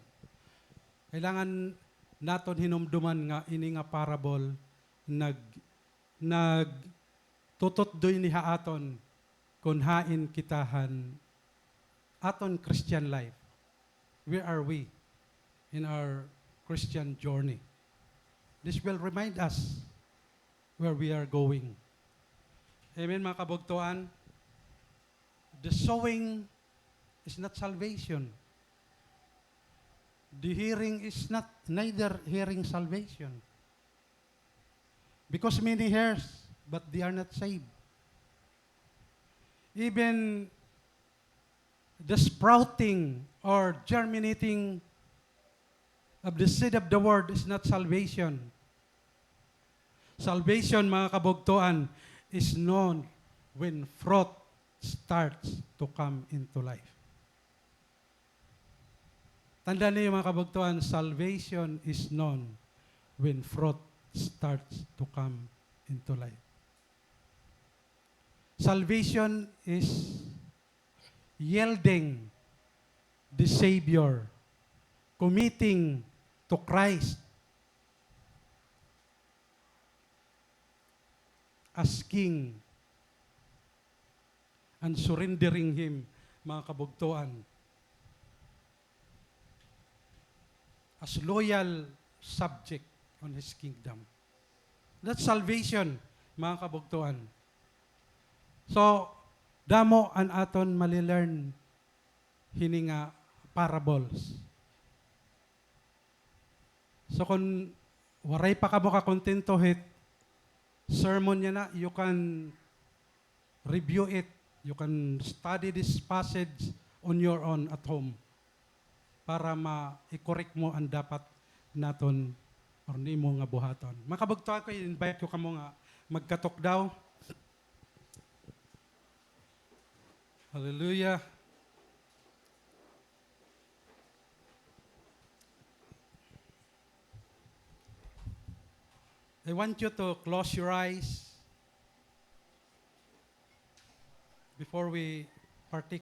Kailangan naton hinumduman nga ini nga parable nag-, nagtututdo ini ha aton kon hain kita han aton Christian life. Where are we in our Christian journey? This will remind us where we are going. Amen, mga kabugtoan? The sowing is not salvation. The hearing is not neither hearing salvation. Because many hears, but they are not saved. Even the sprouting or germinating of the seed of the word is not salvation. Salvation, mga kabugtoan, is known when fruit starts to come into life. Tandaan niyo, mga kabugtoan, salvation is known when fruit starts to come into life. Salvation is yielding the Savior, committing to Christ as King and surrendering Him, mga kabugtoan, as loyal subject on His kingdom. That's salvation, mga kabugtoan. So, damo an aton malilearn hini nga parables. So, kon waray pa kamo kakontento hit sermon yana, you can review it. You can study this passage on your own at home para ma-correct mo an dapat naton or nimo nga buhaton. Mga kabugtoan ko, i-invite ko kamo nga magkatukdaw. Hallelujah. I want you to close your eyes before we partake